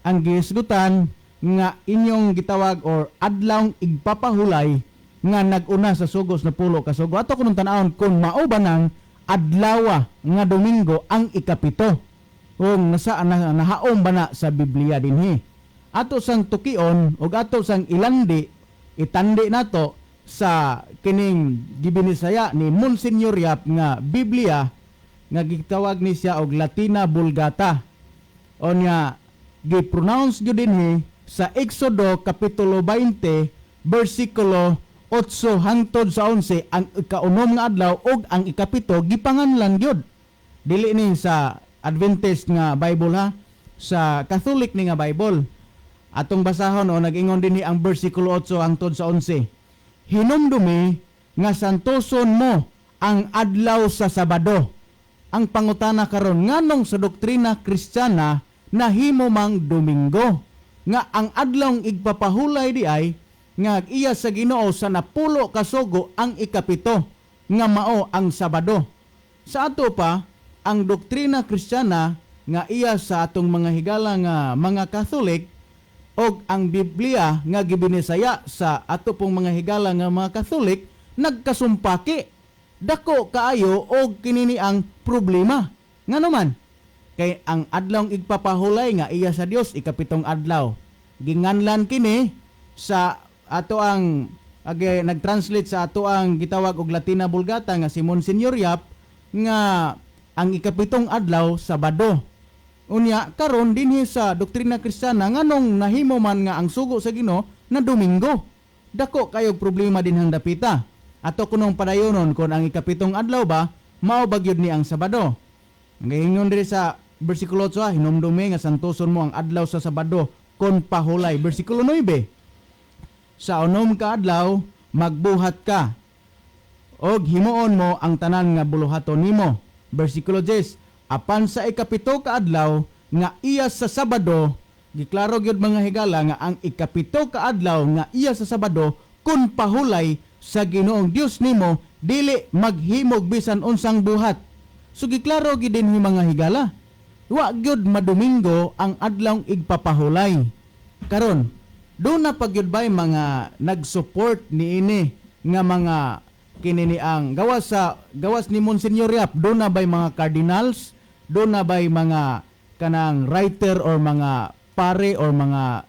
ang gihisgutan nga inyong gitawag or adlawng igpapahulay nga nag-una sa sugos na 10 ka sugo. Ato kunong tan-awon kung mao ba nang adlawa nga Domingo ang 7. Kung nasa na, nahaom ba na sa Biblia dinhi. Ato sang tukion ug ato sang ilandi, itandi nato sa kining gibinisaya ni Monsignor Yap nga Biblia nga gitawag ni siya og Latina Vulgata. Onya gi-pronounce gyud dinhi sa Exodo kapitulo 20 bersikulo 8 hangtod sa 11 ang 6 nga adlaw ug ang 7 gipanganlan gyud. Dili ni sa Adventist nga Bible ha, sa Catholic ni nga Bible. Atong basahon o nag-ingon dinhi ang bersikulo 8 hangtod sa 11. Hinumdumi nga santoson mo ang adlaw sa Sabado. Ang pangutana karon, nganong sa doktrina Kristiyana nahimo mang Domingo nga ang adlawng igpapahulay di ay nga iya sa Ginoo sa 10 ka sugo ang 7 nga mao ang Sabado? Sa ato pa, ang doktrina Kristiyana nga iya sa atong mga higala nga mga Catholic og ang Biblia nga gibinisaya sa ato pong mga higala nga mga Catholic nagkasumpaki. Dako kaayo og kinini ang problema. Ngano man? Kay ang adlawng igpapahulay nga iya sa Dios 7 adlaw. Ginganlan kini sa ato ang age, nag-translate sa ato ang gitawag og Latina Vulgata nga si Monsignor Yap nga ang 7 adlaw Sabado. Unya karon dinhi sa doktrina Kristiyana, nganong nahimo man nga ang sugo sa Ginoo na Domingo? Dako kayo problema dinhang dapita. Ato kunong padayonon kon ang 7 adlaw ba mao ba gyud ni ang Sabado. Ang giingon diri sa bersikulo 8, hinumdumi nga santoson mo ang adlaw sa Sabado kon pahulay. Bersikulo 9, sa 6 ka adlaw magbuhat ka og himuon mo ang tanan nga buluhaton nimo. Bersikulo 10, apan sa 7 ka adlaw nga iya sa Sabado, giklaro gyud, mga higala, nga ang 7 ka adlaw nga iya sa Sabado kun pahulay sa Ginoong Dios nimo, dili maghimog bisan unsang buhat. So giklaro gyud dinhi, mga higala. Wa gyud madomingo ang adlawng igpapahulay. Karon, duna pa gyud bay mga nag-support niini nga mga kinini ang gawas sa gawas ni Monsignor Yap? Duna bay mga cardinals? Duna bay mga kanang writer or mga pare or mga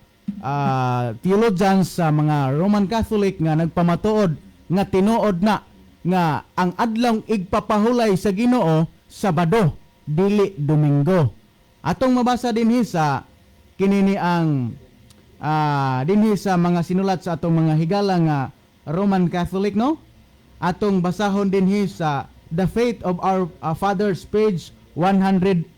theologians sa mga Roman Catholic nga nagpamatuod nga tinuod na nga ang adlawng igpapahulay sa Ginoo Sabado, dili Domingo? Atong mabasa dinhi sa kinini ang dinhi sa mga sinulat sa atong mga higala nga Roman Catholic, no? Atong basahon dinhi sa The Faith of Our Fathers, page 111.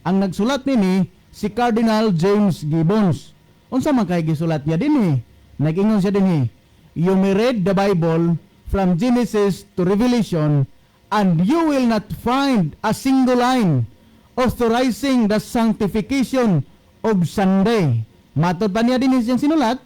Ang nagsulat nini si Cardinal James Gibbons. Unsa man kay gisulat niya dinhi? Nag-ingon siya dinhi, "You may read the Bible from Genesis to Revelation and you will not find a single line authorizing the sanctification of Sunday." Matod pa niya dinhi siyang sinulat,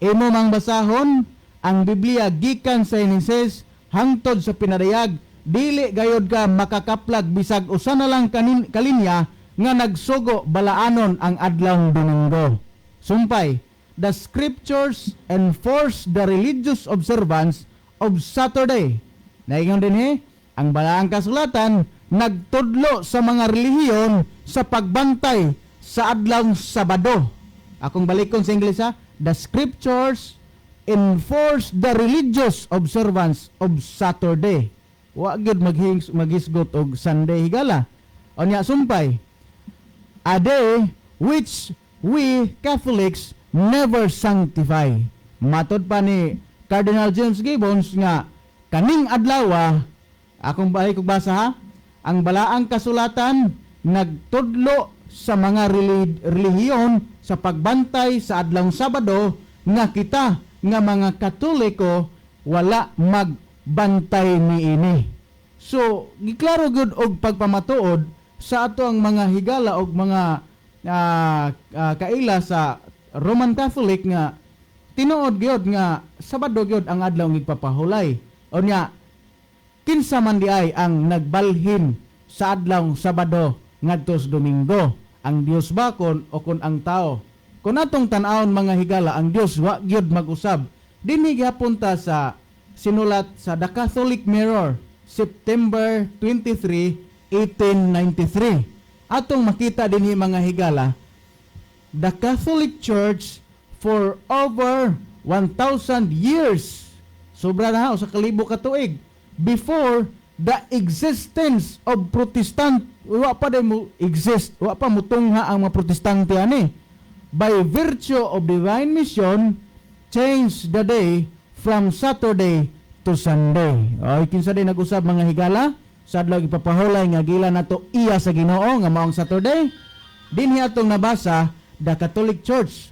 imo mang basahon ang Biblia gikan sa Genesis hangtod sa Pinadayag, dili gayod ka makakaplag bisag usa na lang kalinya nga nagsugo balaanon ang adlawng Domingo. Sumpay, "The scriptures enforce the religious observance of Saturday." Naingon dinhi, Ang balaang kasulatan nagtudlo sa mga relihiyon sa pagbantay sa adlawng Sabado. Akong balikon sa Ingles ha. The scriptures enforce the religious observance of Saturday. Wa gyud maghisgot og Sunday, higala. Unya sumpay, a day which we Catholics never sanctify. Matod pa ni Cardinal James Gibbons nga kaning adlaw, akong balik kog basa ha, ang balaang kasulatan nagtudlo sa mga relihiyon sa pagbantay sa adlawng Sabado nga kita nga mga Katoliko wala magbantay niini. So, giklaro gud og pagpamatuod sa ato ang mga higala og mga kaila sa Roman Catholic nga tinuod gyud nga Sabado gyud ang adlaw ng igpapahulay. Unya kinsa man di ay ang nagbalhin sa adlaw Sabado ngadto sa Domingo? Ang Dios ba kon o kon ang tao? Kung atong tan-awon, mga higala, ang Dios wa gyud mag-usab. Dinhi gihapon ta sa sinulat sa The Catholic Mirror, September 23, 1893. Atong makita dinhi, mga higala, the Catholic Church for over 1,000 years, sobra na 1,000 ka tuig, before the existence of Protestant, wa pa day mo exist, wa pa mutungha ang mga Protestante ani, by virtue of divine mission, change the day from Saturday to Sunday. Ay, kinsa day nag-usab, mga higala, sa adlaw ipapahulay nga gila nato iya sa Ginoo nga maong Saturday? Dinhi atong nabasa, the Catholic Church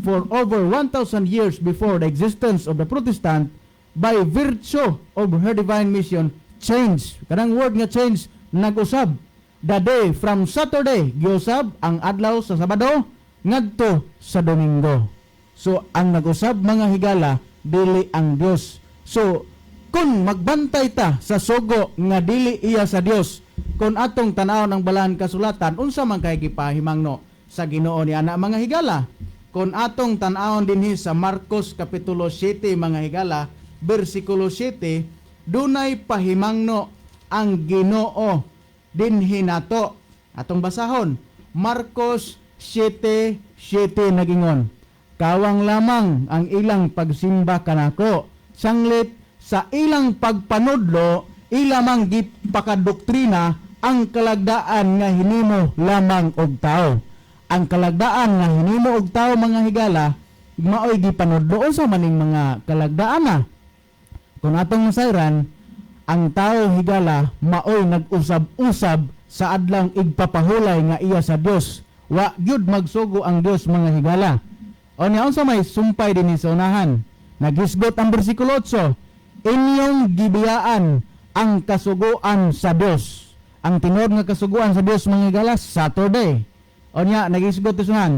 for over 1,000 years before the existence of the Protestant, by virtue of her divine mission, change, kanang word nga change, nag-usab the day from Saturday, giusab ang adlaw sa Sabado ngadto sa Domingo. So ang nag-usab, mga higala, dili ang Dios. So kung magbantay ta sa sugo nga dili iya sa Dios, kung atong tan-aw ng balaan kasulatan, unsa man kay gipahimangno sa Ginoo ni ana, mga higala? Kung atong tan-awon dinhi sa Marcos kapitulo 7, mga higala, bersikulo 7, dunay pahimangno ang Ginoo dinhi nato. Atong basahon Marcos 7:7. Nagingon, "Kawang lamang ang ilang pagsimba kanako, sanglit sa ilang pagpanudlo ilamang gipakadoktrina ang kalagdaan nga hinimo lamang og tao." Ang kalagdaan nga hinimo og tao, mga higala, maoy gipanudlo. Unsa maning mga kalagdaan na? Kung atong masayran, ang tao, higala, maoy nag-usab-usab sa adlawng igpapahulay nga iya sa Dios. Wa gyud magsugo ang Dios, mga higala. O niya, unsa may sumpay dinhi sa unahan? Naghisgot ang bersikulo 8, "Inyong gibiyaan ang kasuguan sa Dios." Ang tinuod nga kasuguan sa Dios, mga higala, Saturday. O niya, naghisgot sa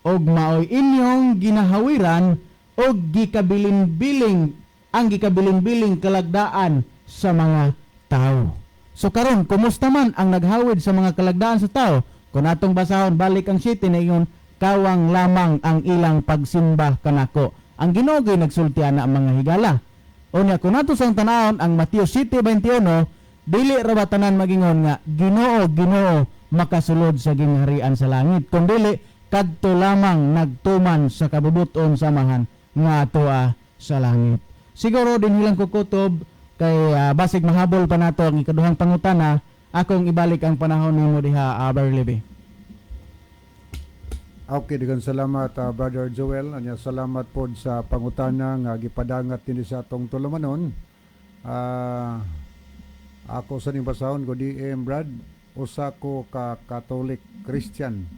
og maoy inyong ginahawiran og gikabilin-biling ang gikabilin-biling kalagdaan sa mga tao. So karon, kumusta man ang naghawid sa mga kalagdaan sa tao? Kung atong basahon balik ang 7 na ingon, "Kawang lamang ang ilang pagsimba kanako." Ang Ginoo gyud nagsulti ana, mga higala. Unya kung ato sang tanawon ang Mateo 7:21, dili ra ba tanan magingon nga "Ginoo, Ginoo" makasulod sa gingharian sa langit, kundi kadto lamang nagtuman sa kabubuton sa Amahan nga atoa sa langit. Siguro dinhi lang ko kutob kay basig mahabol pa nato ang ikaduhang pangutana. Akong ibalik ang panahon nimo diha, Brother Levi. Okay, daghang salamat, Brother Joel. Anya salamat pod sa pangutana nga gipadangat dinhi sa atong tulumanon. Ako sa ning basahon ko DM Brad, usa ko ka Catholic Christian.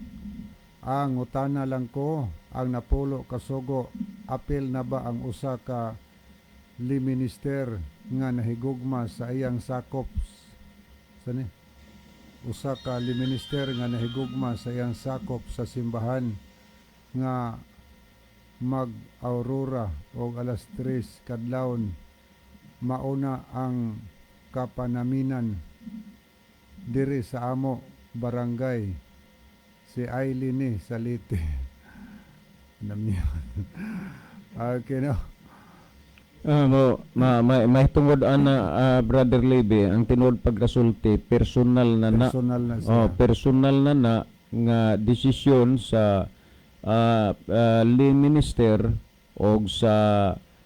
Ang utana lang ko, ang napulo ka sugo, apil na ba ang usa ka minister nga nahigugma sa iyang sakop sa ni? Usa ka minister nga nahigugma sa iyang sakop sa simbahan nga mag-aurora og alas 3 kadlawon, mauna ang kapanaminan diri sa amo barangay? Si Aileen ni sa Leyte. Namyan. Okay, no. Ah, mo ma, ma mahitungod ana, Brother Lebe, ang tinuod pagkasulti, personal na na. Personal na siya. Oh, personal na na nga desisyon sa lay minister og sa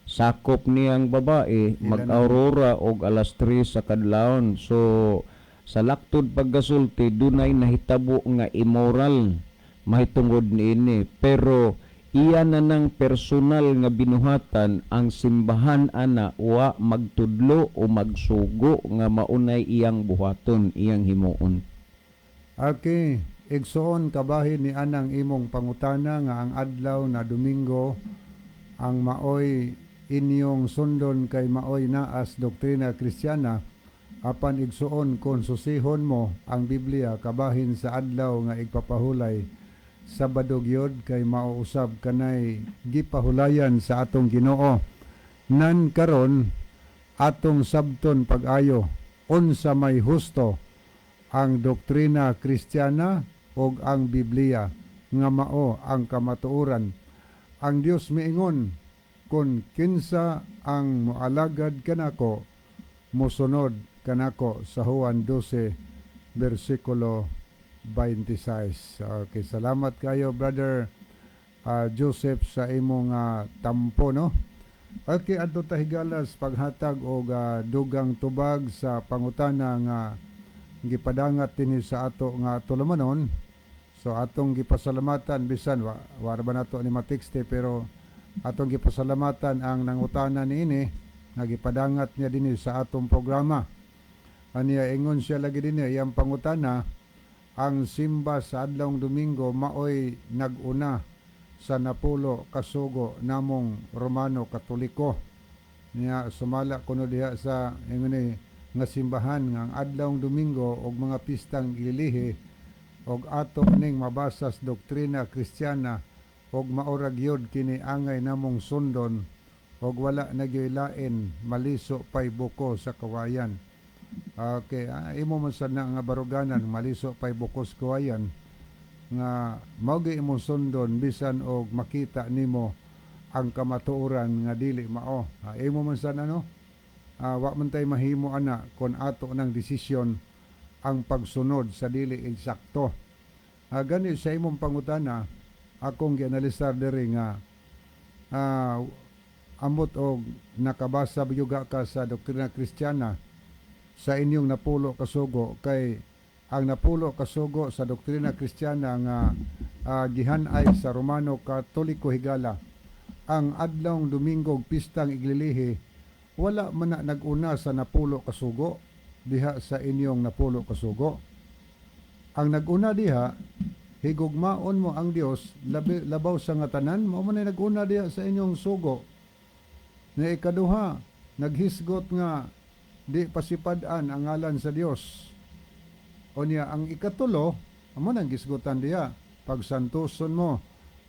sakop niyang babae mag-aurora og alas 3 sa kadlawon. So sa laktod pagkasulti, dunay nahitabo nga immoral mahitungod niini, pero iya na ng personal nga binuhatan. Ang simbahan ana wa magtudlo o magsugo nga maunay iyang buhaton, iyang himuon. Okay, igsoon, kabahin ni anang imong pangutana nga ang adlaw na Domingo ang maoy inyong sundon kay maoy naas doktrina Kristiyana. Apan igsoon, kon susihon mo ang Biblia kabahin sa adlaw nga igpapahulay, Sabado gyud, kay mao usab kanay gipahulayan sa atong Ginoo. Nan karon atong sabton pag-ayo unsa may husto, ang doktrina Kristiyana o ang Biblia nga mao ang kamatuoran? Ang Dios miingon, "Kon kinsa ang moalagad kanako, mosunod kanako," sa Juan 12 bersikulo 26. Okay, salamat kayo, Brother Joseph, sa imong tampo, no. Okay, adto ta, higalas, paghatag og dugang tubag sa pangutana nga gipadangat dinhi sa ato nga tulumanon. So atong gipasalamatan, bisan wa ra ba nato ni matikste, pero atong gipasalamatan ang nangutana niini nga gipadangat niya dinhi sa atong programa. Aniya, ingon siya lagi dinhi, iyang pangutana, ang simba sa adlawng Domingo maoy nag-una sa napulo kasugo namong Romano Katoliko? Niya sumala kuno diha sa ingon ni nga simbahan nga ang adlawng Domingo og mga pistang ililihi og ato ning mabasa sa doktrina Kristiyana og maora gyud kini angay namong sundon og wala na gyoy lain, maliso pay buko sa kawayan. Okay, imo man sad na nga baruganan, maliso pay buko sa kawayan, nga mao gyud imong sundon bisan og makita nimo ang kamatuoran nga dili mao. Imo man sad ano? Wa man tay mahimo ana kon ato ng desisyon ang pagsunod sa dili eksakto. Gani sa imong pangutana, akong gianalisar diri nga amot og nakabasa yuga ka sa doktrina Kristiyana sa inyong napulo kasugo, kay ang napulo kasugo sa doktrina Kristiyana nga gihanay sa Romano Katoliko, higala, ang adlawng Domingo ug pistang iglilihi wala man na nag-una sa napulo kasugo diha sa inyong napulo kasugo. Ang nag-una diha, higugmaon mo ang Dios labi, labaw sa nga tanan, mao man ay nag-una diha sa inyong sugo. Na ikaduha, naghisgot nga di pasipad-an ang ngalan sa Dios. O niya, ang ikatulo, amo nang gisgutan diha, pagsantuson mo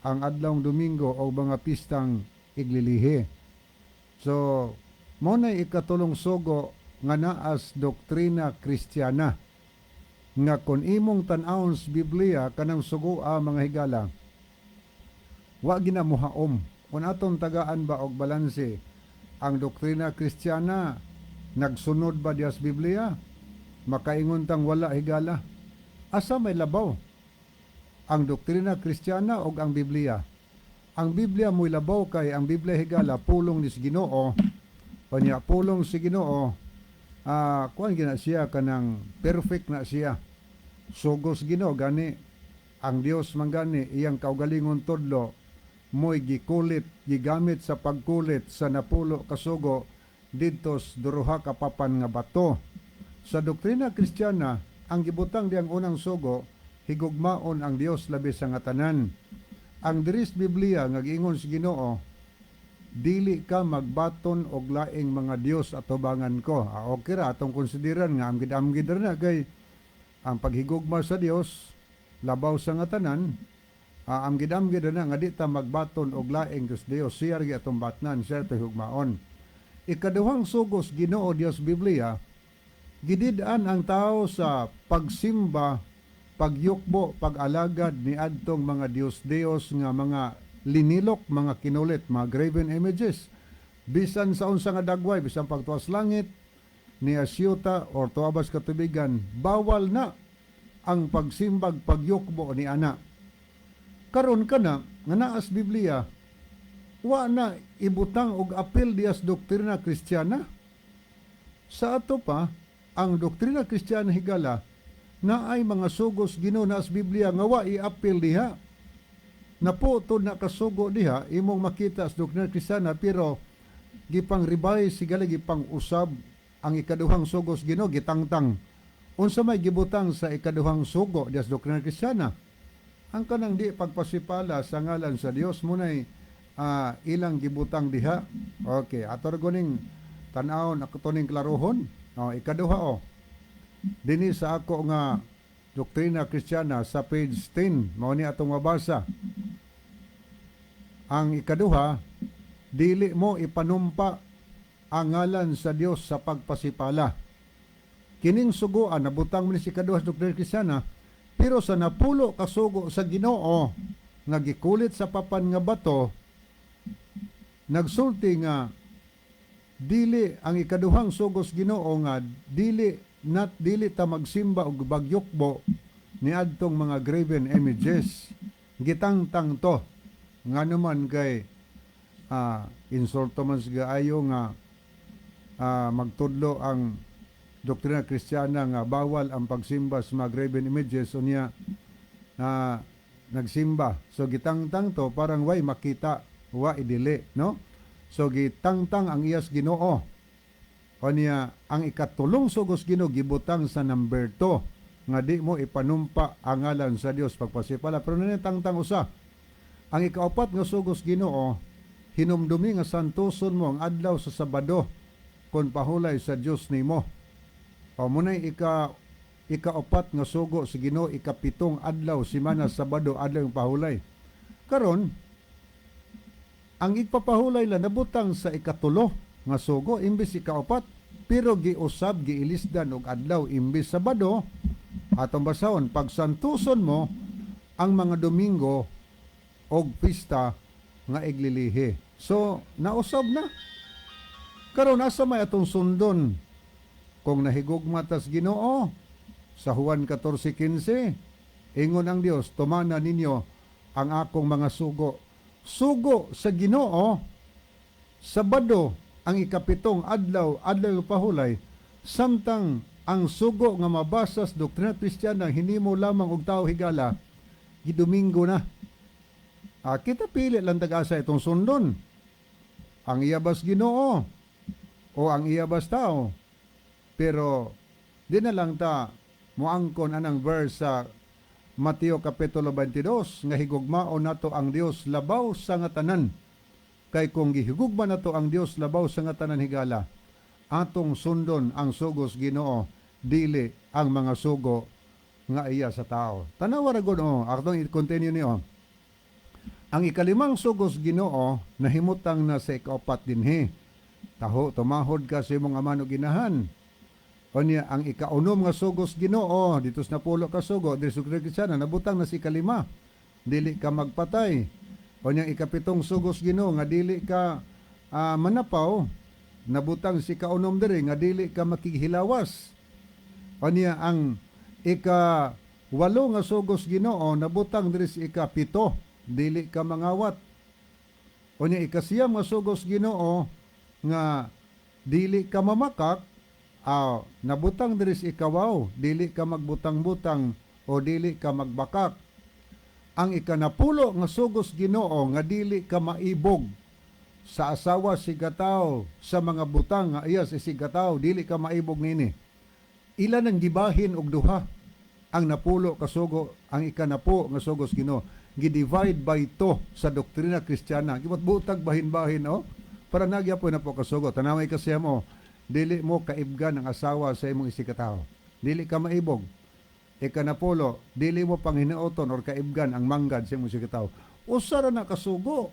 ang adlawng Domingo o mga pistang iglilihi. So, mo na ikatulong sugo nga naas doktrina Kristiyana nga kon imong tan-awon sa Biblia kanang sugoa, mga higala, wa ginamuhaom. Kung atong tagaan ba og balanse ang doktrina Kristiyana, nagsunod ba diya sa Biblia? Makaingon tang wala, higala. Asa may labaw, ang doktrina Kristiyana o ang Biblia? Ang Biblia mo'y labaw, kay ang Biblia, higala, pulong ni Ginoo. Kanya pulong si Ginoo, kuan gina siya, kanang perfect na siya. Sugos Ginoo gani, ang Dios man gani iyang kaugalingon tudlo mo'y gikulit, gigamit sa pagkulit sa napulo kasugo didto sa duha ka papan nga bato. Sa doktrina Kristiyana, ang gibutang diyang unang sugo, higugmaon ang Dios labi sa nga tanan. Ang diris Biblia nga giingon sa Ginoo, "Dili ka magbaton og laing mga Dios atubangan ko." Okay ra atong konsideran nga amgid-amgid ra na, kay ang paghigugma sa Dios labaw sa nga tanan, amgid-amgid ra na nga di ta magbaton og laing Dios Dios, siya ra atong batnan, siya atong hugmaon. Ikaduhang sugos Ginoo Dios Biblia, gidid-an ang tao sa pagsimba, pagyukbo, pag-alagad ni adtong mga Dios-Dios nga mga linilok, mga kinulit, mga graven images. Bisan sa unsa nga dagway, bisan pagtuas langit, ni asyuta or tuabas katubigan, bawal na ang pagsimbag pagyukbo ni ana. Karon kana nga naas Biblia, wa na ibutang og apil dias doktrina Kristiyana. Sa ato pa, ang doktrina Kristiyana, higala, na ay mga sugos Ginoo naas Biblia nga wa iapil diha. Naputo na kasugo diha imong makita sa doktrina Kristiyana, pero gipang revise, higala, gipang usab ang ikaduhang sugos Ginoo, gitangtang. Unsa may gibutang sa ikaduhang sugo diha sa doktrina Kristiyana? Ang kanang di pagpasipala sa ngalan sa Dios munay ilang gibutang diha. Okay, ato ra ning tan-awon, ako to ning klarohon. Oh, ikaduha oh. Dinhi sa ako nga Doktrina Kristiyana sa page 10, mao ni atong mabasa. Ang ikaduha, dili mo ipanumpa ang ngalan sa Dios sa pagpasipala. Kining sugoan nabutang man ni si ikaduha sa Doktrina Kristiyana, pero sa 10 ka sugo sa Ginoo nga gikulit sa papan nga bato, nagsulti nga dili ang ikaduhang sugos Ginoo nga dili not dili ta magsimba og bagyukbo niadtong mga graven images. Gitangtang to ngano man kay insulto man sa ayo nga magtudlo ang doktrina Kristiyana nga bawal ang pagsimba sa mga graven images, unya na nagsimba. So gitangtang to, parang way makita wa idili, no? So gitangtang ang iyas Ginoo. Unya ang ikatulong sugos Ginoo gibutang sa number 2 nga di mo ipanumpa ang ngalan sa Dios pagpasipala, pero tangtang usa. Ang ikaapat nga sugos Ginoo, hinumdumi nga santuson mo ang adlaw sa Sabado kon pahulay sa Dios nimo. O munay ikaapat nga sugo sa Ginoo, ikapitong adlaw simana, Sabado, adlaw yung pahulay. Karon ang igpapahulay lang nabutang sa ikatulo nga sugo imbes ikaapat, pero giusab, giilisdan og adlaw. Imbes Sabado, atong basahon, pagsantuson mo ang mga Domingo og pista nga iglilihi. So nausab na. Karon asa may atong sundon kung nahigugma tas Ginoo? Sa Juan 14:15, ingon ang Dios, "Tumana ninyo ang akong mga sugo." Sugo sa Ginoo, Sabado ang ikapitong adlaw, adlaw pahulay, samtang ang sugo nga mabasa sa doktrina Kristiyana hinimo lamang og tao, higala, gidomingo na. Kita pili lang tag-asa itong sundon. Ang iyabas Ginoo o ang iyabas tao. Pero di na lang ta moangkon anang verse sa Mateo Kapitulo 22 nga higugmaon nato ang Dios labaw sa nga tanan. Kay kung gihigugma nato ang Dios labaw sa nga tanan, higala, atong sundon ang sugos Ginoo, dili ang mga sugo nga iya sa tao. Tanawa ra gud oh, atong i-continue niyo. Ang ikalimang sugos Ginoo nahimutang na sa ikaapat dinhi. Taho, tumahod ka sa imong ama ug inahan. Unya ang ikaunom nga sugos Ginoo dito sa 10 ka sugo diri sa Kristiyana nabutang na sa ikalima. Dili ka magpatay. Unya ang ikapitong sugos Ginoo nga dili ka manapaw, nabutang si ikaunom diri nga dili ka makighilawas. Unya ang ika-8 nga sugos Ginoo nabutang diri sa ika-7, dili ka mangawat. Unya ika-9 nga sugos Ginoo nga dili ka mamakak, nabutang diri sa ikawaw, dili ka magbutang-butang o dili ka magbakak. Ang ikanapulo nga sugos Ginoo nga dili ka maibog sa asawa sigataw, sa mga butang nga iya sa sigataw, dili ka maibog nini. Ila nang gibahin og duha ang 10 ka sugo, ang ikanapo nga sugos Ginoo gi-divide by two sa doktrina Kristiyana. Gibot-butag bahin-bahin oh. Para nagyapoy na po kasugo. Tanaway kasi mo, dili mo kaibgan ang asawa sa imong isigkatawo. Dili ka maibog. Ikanapulo, dili mo panghinuoton or kaibgan ang manggad sa imong isigkatawo. Usa ra na kasugo.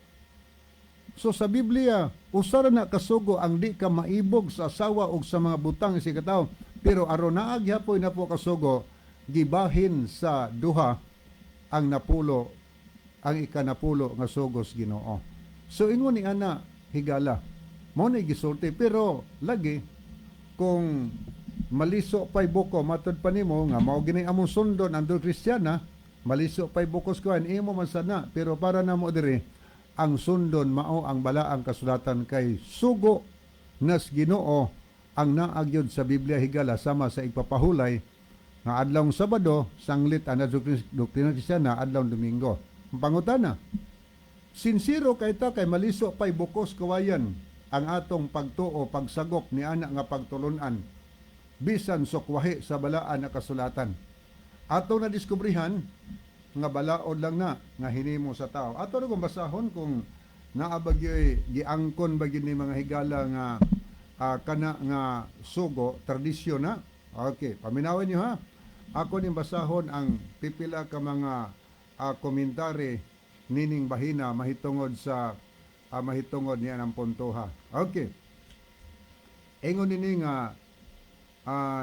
So sa Biblia, usa ra na kasugo ang di ka maibog sa asawa o sa mga butang isigkatawo. Pero aron naa gyapoy na po kasugo, gibahin sa duha ang 10, ang ikanapulo nga sugos Ginoo. So ingon ni ana, higala. Mao na gisulti, pero lagi kung maliso pa'y buko matod pa nimo nga mao gini among sundon ang Kristiyana, maliso pa'y bukos kuan imo man sana, pero para namo diri ang sundon mao ang balaang kasulatan kay sugo nas Ginoo ang naagyod sa Biblia, higala, sama sa igpapahulay nga adlawng Sabado sanglit ang doktrina Kristiyana adlawng Domingo. Ang pangutana, sinsiro kay ta kay maliso pa'y bukos kawayan ang atong pagtuo, pagsagop ni ana nga pagtulunan bisan sukwahi sa balaan na kasulatan. Ato na diskubrihan nga balaod lang na nga hinimo sa tao. Ato na kung basahon kung naa ba gyoy giangkon ba gyud ni mga higala nga kana nga sugo tradisyon na. Okay, paminawin niyo ha. Ako ning basahon ang pipila ka mga komentary nining bahina mahitungod sa mahitungod niya ng puntoha. Okay. Ingon nini nga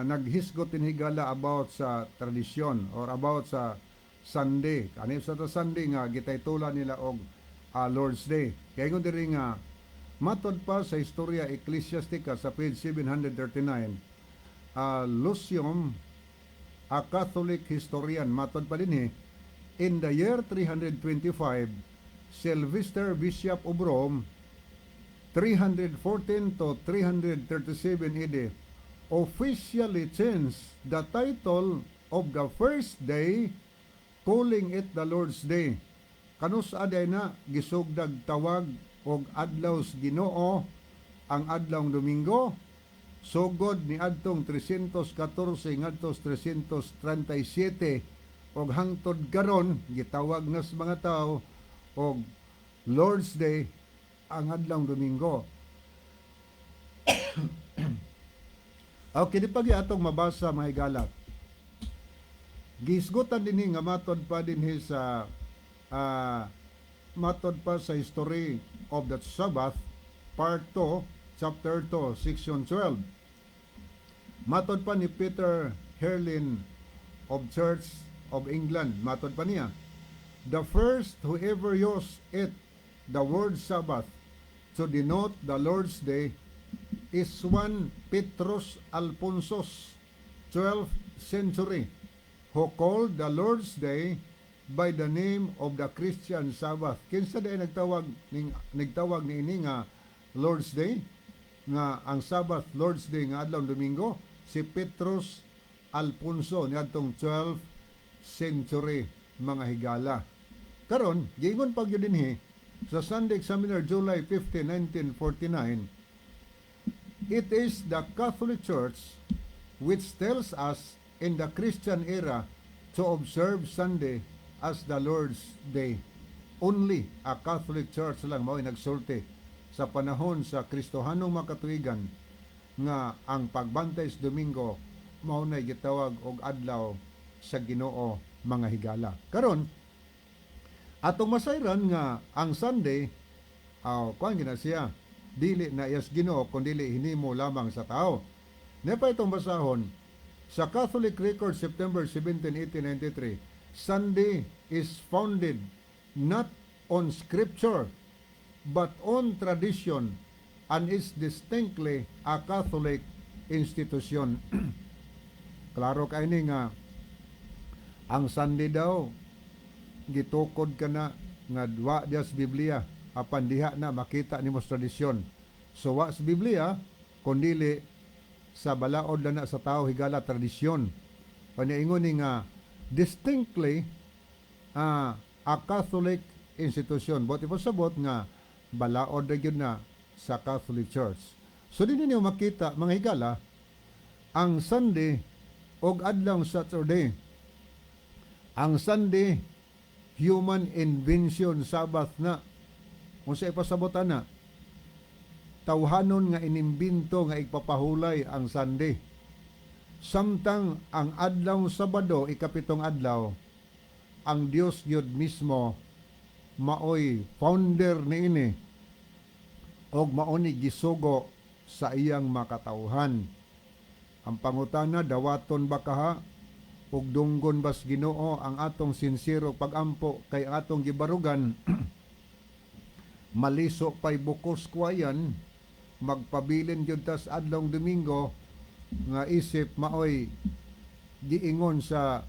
naghisgot din, higala, about sa tradisyon or about sa Sunday. Ani sa ta Sunday nga gitaytolan nila og Lord's Day. Kay ingon diri nga matod pa sa Historia Ecclesiastica sa page 739, Lucium, a Catholic historian, matod pa dinhi, in the year 325, Sylvester, Bishop of Rome, 314 to 337 AD, officially changed the title of the first day, calling it the Lord's Day. Kanus-a day na gisugdag tawag og adlaw sa Ginoo ang adlawng Domingo? Sugod ni adtong 314 ngadto 337 og hangtod karon gitawag na sa mga tao og Lord's Day ang adlawng Domingo. Okay, di pag atong mabasa, mga higala. Gihisgutan dinhi nga matod pa sa History of the Sabbath, Part 2, Chapter 2, Section 12. Matod pa ni Peter Herlin of Church of England, matod pa niya, "The first who ever used it, the word Sabbath, to denote the Lord's Day is one Petrus Alphonsus, 12th century, who called the Lord's Day by the name of the Christian Sabbath." Kinsa day nagtawag ni ini nga Lord's Day, nga ang Sabbath Lord's Day nga adlaw Domingo? Si Petrus Alfonso niadtong 12th century, mga higala. Karon, giingon pa gyud dinhi sa Sunday Examiner, July 15, 1949, "It is the Catholic Church which tells us in the Christian era to observe Sunday as the Lord's Day." Only a Catholic Church lang mao nagsulti sa panahon sa Kristohanong makatuigan nga ang pagbantay sa Domingo mao nay gitawag og adlaw sa Ginoo, mga higala. Karon, atong masayran nga ang Sunday aw kuan gina siya, dili na iyas Ginoo kun dili hinimo lamang sa tao. Nepa itong basahon sa Catholic Record, September 17, 1893, "Sunday is founded not on scripture but on tradition and is distinctly a Catholic institution." Klaro kay ni nga ang Sunday daw gitukod ka na nga wa diya sa Biblia apan diha na makita nimo sa tradisyon. So wa sa Biblia kundili sa balaod lang na sa tao, higala, tradisyon. Paniingon ni nga distinctly a Catholic institution. Buot ipasabot nga balaod na gyud na sa Catholic Church. So dinhi niyo makita, mga higala, ang Sunday og adlaw Saturday. Ang Sunday, human invention Sabbath na. Kung sa ipasabotan na, tawhanon nga inimbento nga igpapahulay ang Sunday. Samtang ang adlaw Sabado, ikapitong adlaw, ang Dios gyud mismo maoy founder niini og mao ni gisugo sa iyang makatawhan. Ang pangutana, dawaton ba kaha ug dunggon bas Ginoo ang atong sinsero pagampo kay atong gibarugan maliso pay bukos kwayan? Magpabilin gyud tas adlong Domingo nga isip maoy giingon sa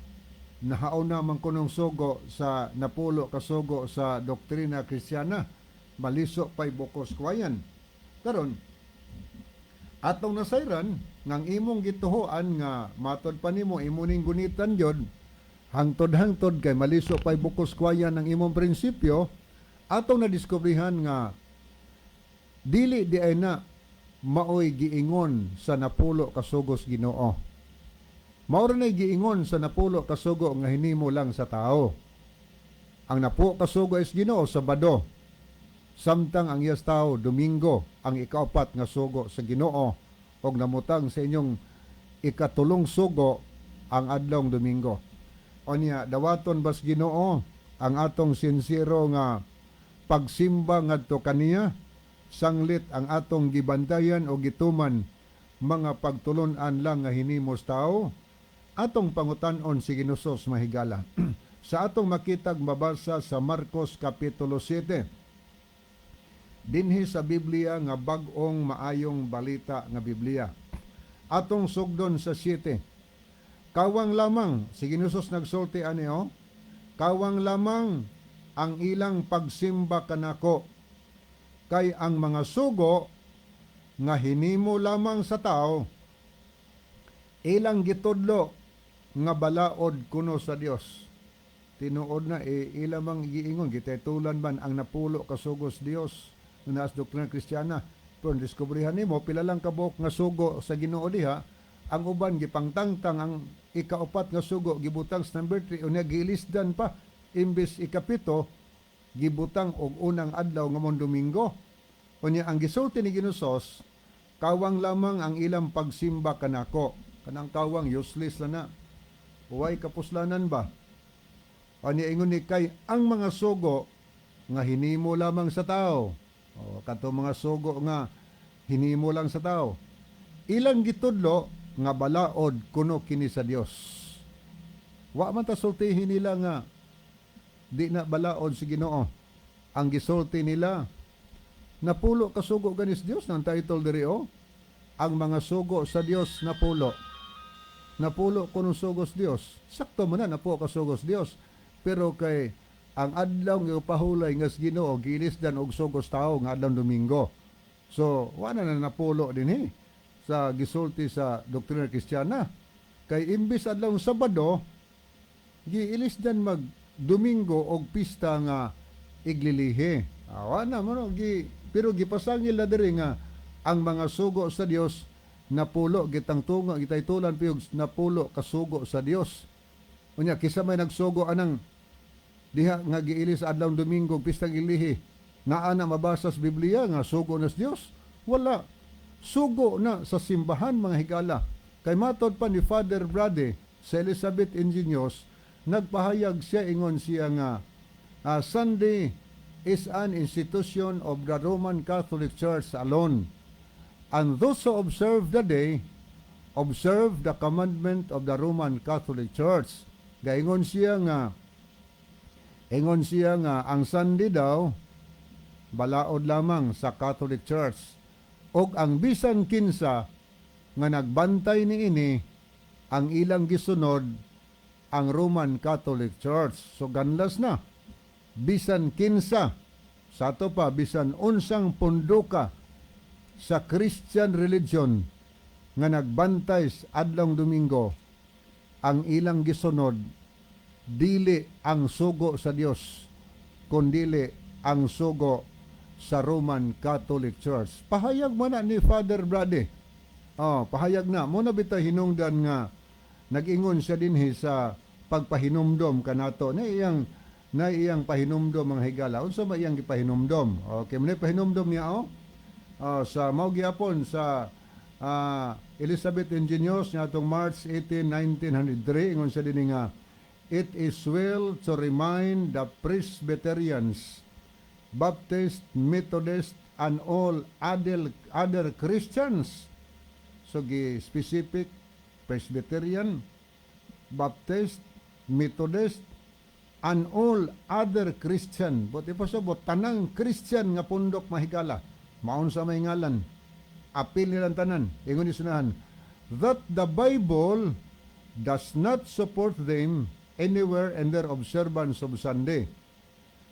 nahauna man kunong sugo sa napulo ka sugo sa doktrina Kristiyana, maliso pa'y bukos kawayan. Karon, atong nasayran ngang imong gituhoan nga matod pa nimo imo ning gunitan gyud hangtod-hangtod kay maliso pa'y bukos kawayan ang imong prinsipyo, atong nadiskubrihan nga dili di ay na maoy giingon sa napulo ka sugos Ginoo. Mao ra nay giingon sa napulo ka sugo nga hinimo lang sa tao. Ang napulo ka sugo is Ginoo, Sabado. Samtang ang iyas tao, Domingo, ang ikaapat nga sugo sa Ginoo og namutang sa inyong ikatulong sugo ang adlong Domingo. Onya, dawaton bas Ginoo ang atong sinsero nga pagsimba ngadto kaniya sanglit ang atong gibantayan o gituman mga pagtulon-an lang nga hinimos tao? Atong pangutan-on si Ginusos, mahigala, sa atong makitag mabasa sa Marcos Kapitulo 7 dinhi sa Biblia nga bag-ong maayong balita nga Biblia. Atong sugdon sa 7. Kawang lamang, si Ginusos nagsulti ani oh, "Kawang lamang ang ilang pagsimba kanako kay ang mga sugo nga hinimo lamang sa tao, ilang gitudlo nga balaod kuno sa Dios." Tinuod na eh, ila mang giingon, gititulan man ang napulo ka sugos Dios nga naas doktrina Kristiyana. Pero diskubrihan nimo pila lang kabuok nga sugo sa Ginoo diha, ang uban gipangtangtang, ang ikaupat nga sugo gibutang sa number 3, unya giilisdan pa, imbes ikapito gibutang og unang adlaw nga mong Domingo. Unya ang gisulti ni Ginusos, "Kawang lamang ang ilang pagsimba kanako." Kanang kawang, useless na na. Uway kapuslanan ba? Ani ingon ni kay ang mga sugo nga hinimo lamang sa tao. O kato mga sugo nga hinimo lang sa tao. Ilang gitudlo nga balaod kuno kini sa Dios. Wa man ta sultihin nila nga di na balaod si Ginoo. Ang gisulti nila, napulo ka sugo ganis Dios nang title diri oh. Ang mga sugo sa Dios napulo. Napulo kuno sugos Dios. Sakto man na napulo ka sugos Dios. Pero kay ang adlaw nga pahulay nga sa Ginoo gilisdan og sugos tao nga adlaw Domingo. So, wala na napulo dinhi sa gisulti sa doktrina Kristiyana. Kay imbis adlaw Sabado, giilisdan mag Domingo og pista nga iglilihi. Ah, wala mo no, gi, pero gipasangil na diri nga ang mga sugo sa Dios napulo, gitangtunga gitaytulan piyog napulo kasugo sa Dios. Unya kisa may nagsugo anang diha nga giilis sa adlaw Domingo pistang ilihi? Naa na mabasa sa Biblia nga sugo na sa Dios? Wala. Sugo na sa simbahan, mga higala. Kay matod pa ni Father Brade sa Elizabeth Ingenious, nagpahayag siya, ingon siya nga "Sunday is an institution of the Roman Catholic Church alone. And those who observe the day, observe the commandment of the Roman Catholic Church." Gaingon siya nga, ingon siya nga ang Sunday daw balaod lamang sa Catholic Church. Og ang bisan kinsa nga nagbantay niini, ang ilang gisunod ang Roman Catholic Church. So ganlas na. Bisan kinsa sa ato pa, bisan unsang punduka sa Christian religion nga nagbantay sa adlong Domingo, ang ilang gisunod dili ang sugo sa Dios kundili ang sugo sa Roman Catholic Church. Pahayag mo na ni Father Brade. Oh, pahayag na. Mo na bitaw hinungdan nga nag-ingon siya dinhi sa pagpahinumdom kanato na iyang pahinumdom, mga higala. Unsa ba iyang gipahinumdom? Okay, mo na pahinumdom niya oh. Ah, sa mao gyapon sa Elizabeth Ingenious niadtong March 18, 1903, ingon siya dinhi nga "It is well to remind the Presbyterians, Baptist, Methodist and all other Christians." So gi specific, Presbyterian, Baptist, Methodist and all other Christian. But ipasabot tanang Christian nga pundok, mahigala. Maun sa may ngalan. Apil nilang tanan. Ingon ni sunahan, that the Bible does not support them anywhere in their observance of Sunday.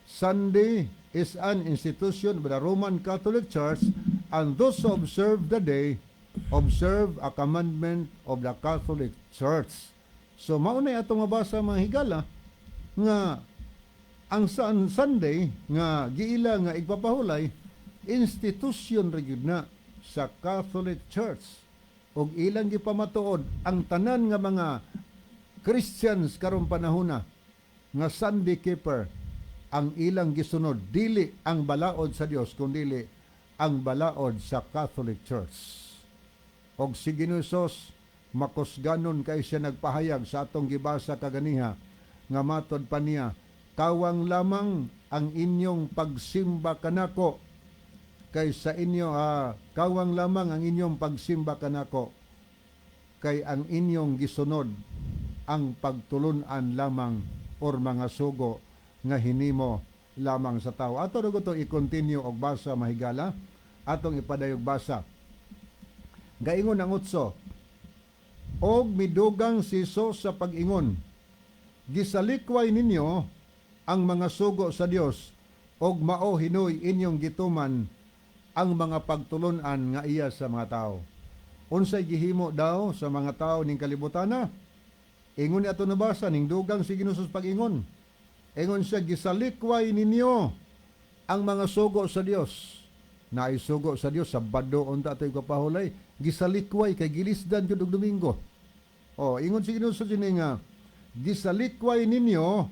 Sunday is an institution by the Roman Catholic Church, and those who observe the day observe a commandment of the Catholic Church. So mao na atong mabasa, mga higala, nga ang Sunday nga giila nga igpapahulay, institusyon ra gyud na sa Catholic Church ug ilang gipamatuod ang tanan nga mga Christians karong panahona nga Sunday keeper, ang ilang gisunod dili ang balaod sa Dios kundili ang balaod sa Catholic Church. Og si Ginoo Hesus makusganon kay siya nagpahayag sa atong gibasa kaganiha nga matod pa niya, "Kawang lamang ang inyong pagsimba kanako kay sa inyo, kawang lamang ang inyong pagsimba kanako kay ang inyong gisunod ang pagtulunan lamang or mga sugo nga hinimo lamang sa tao." Ato ra to i-continue og basa, mahigala, atong ipadayog basa. Gaingon ang 8, "Og midugang si Jesus sa pag-ingon, 'Gisalikway ninyo ang mga sugo sa Dios og mao hinuy inyong gituman ang mga pagtulunan nga iya sa mga tao.'" Unsay gihimo daw sa mga tao ning kalibutana? Ingon ni ato nabasa, ning dugang si Ginoo pag-ingon. Ingon siya, "Gisalikway ninyo ang mga sugo sa Dios." Naisugo sa Dios sa Sabado unta ato ipapahulay, gisalikway kay gilisdan jud og Domingo. Oh, ingon si Ginoo sa sini nga "Gisalikway ninyo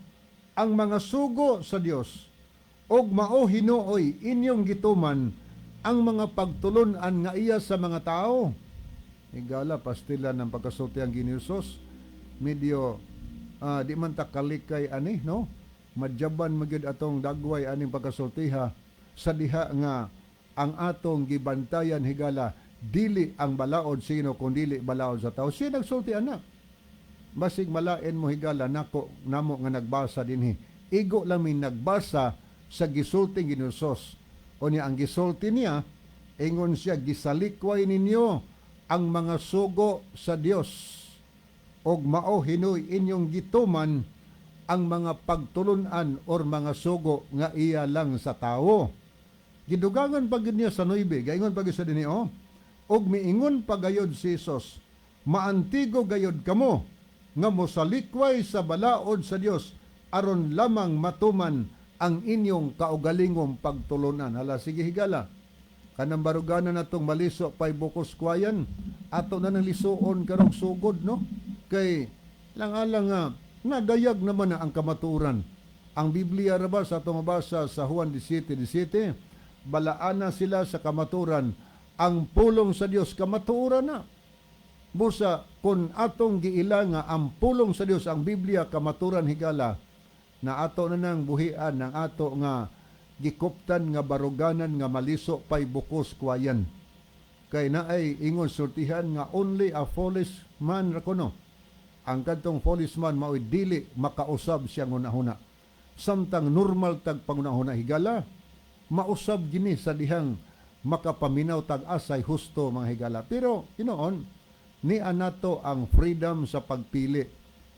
ang mga sugo sa Dios og mao hinuoy inyong gituman ang mga pagtulunan nga iya sa mga tao." Higala, pastila ng pagkasulti ang Ginoo Jesus. Medyo di man ta kalikay ani, no? Madyaban magyud atong dagway aning pagkasultiha sa diha nga ang atong gibantayan, higala, dili ang balaod sino kundili balaod sa tao. Siya nagsulti ana. Basig malain mo, higala, nako namo nga nagbasa dinhi. Igo lang mi nagbasa sa gisulti Ginoo Jesus. O niya ang gisulti niya, ingon siya, "Gisalikway ninyo ang mga sugo sa Dios og mao hinuy inyong gituman ang mga pagtulunan or mga sugo nga iya lang sa tao." Gidugangan pa gyud niya sa 9, gaingon pa gyud sa dinhi oh. "Og miingon pa gayod si Jesus, 'Maantigo gayod kamo nga mosalikway sa balaod sa Dios aron lamang matuman ang inyong kaugalingong pagtulunan.'" Hala, sige higala. Kanang baruganan natong maliso pay bukos kwayan, ato na nang lisuon karong sugod, no? Kay lang-alang nga nadayag naman na ang kamaturan. Ang Biblia ra ba sa atong mabasa sa Juan 17:17, balaana sila sa kamaturan, ang pulong sa Dios kamatuoran na. Busa kung atong giila nga ang pulong sa Dios, ang Biblia kamaturan, higala, na ato na nang buhian ng ato nga gikuptan nga baruganan nga maliso pay bukos kwayan. Kay naay ingon sultihan nga only a foolish man ra kuno. Ang kadtong foolish man mao'y dili makausab siyang hunahuna. Samtang normal tag pangunahuna, higala, mausab gini sa dihang makapaminaw tag asay husto, mga higala. Pero inoon ni anato ang freedom sa pagpili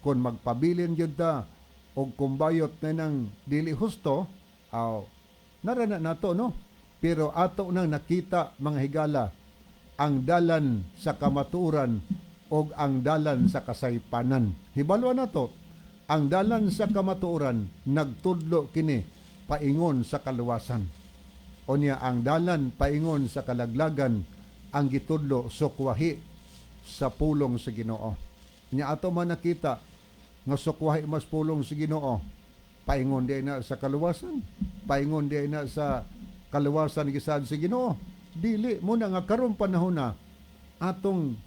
kung magpabilin gyud ta og kumbayot na nang dili husto, aw narana nato, no? Pero ato nang nakita, mga higala, ang dalan sa kamatuoran og ang dalan sa kasaypanan. Hibaluan nato ang dalan sa kamatuoran nagtudlo kini paingon sa kaluwasan. Unya ang dalan paingon sa kalaglagan ang gitudlo sukwahi sa pulong sa Ginoo. Nya ato man nakita nga sukwahi mas pulong sa Ginoo paingon di na sa kaluwasan, paingon di na sa kaluwasan gisaad sa Ginoo. Dili mo na nga karon panahon na atong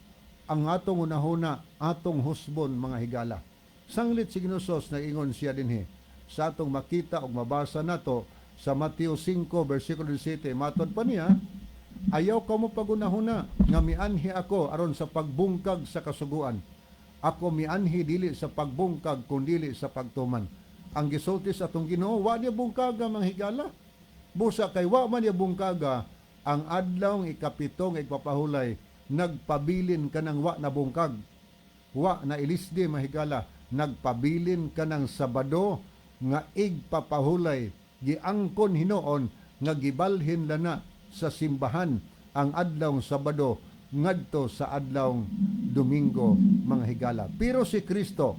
ang atong unahuna atong husbon, mga higala. Sanglit si Ginoo Jesus nag-ingon siya dinhi sa atong makita ug mabasa nato sa Mateo 5 versikulo 17, matod pa niya, "Ayaw kamo pagunahuna nga mianhi ako aron sa pagbungkag sa kasuguan. Ako mianhi dili sa pagbungkag kundili sa pagtuman." Ang gisulti sa atong Ginoo, wa niya bungkaga, mga higala. Busa kay wa man niya bungkaga, Ang adlaw nga ikapito nga igpapahulay, nagpabilin kanang wa nabungkag, wa na ilisdi, mahigala, nagpabilin kanang Sabado nga igpapahulay. Giangkon hinuon nga gibalhin lana sa simbahan ang adlaw Sabado ngadto sa adlaw Domingo, mga higala. Pero si Kristo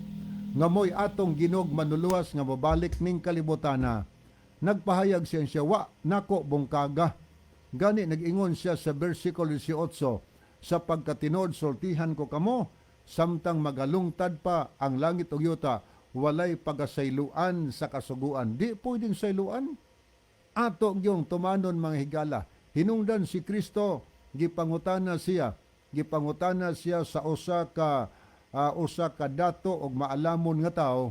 nga mo'y atong Ginoong Manluluwas nga mobalik ning kalibutana, nagpahayag siya siya wa nako bungkaga. Gani nag-ingon siya sa versikulo 18, "Sa pagkatinuod sultihan ko kamo, samtang magalungtad pa ang langit ug yuta, walay pagasayloan sa kasuguan." Di pwedeng sayloan, ato gyung tumanon, mga higala. Hinungdan si Kristo, gipangutana siya sa usa ka dato og maalamon nga tawo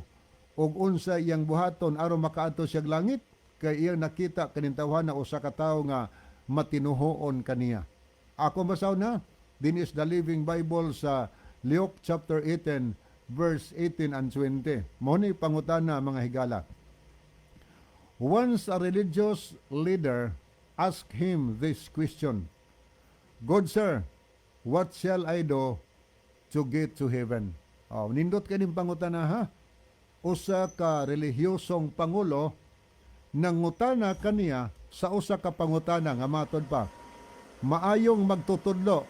og unsa iyang buhaton aron makaadto siya langit, kay iyang nakita kaning tawhana usa ka tawo nga matinuhoon kaniya. Ako basaw na din is the Living Bible sa Luke chapter 18 verse 18 and 20. Mao ni pangutana, mga higala. Once a religious leader asked him this question, "Good sir, what shall I do to get to heaven?" Oh, nindot kaning pangutana, ha. Usa ka relihiyosong pangulo nangutana kaniya sa usa ka pangutana nga matod pa, "Maayong magtutudlo,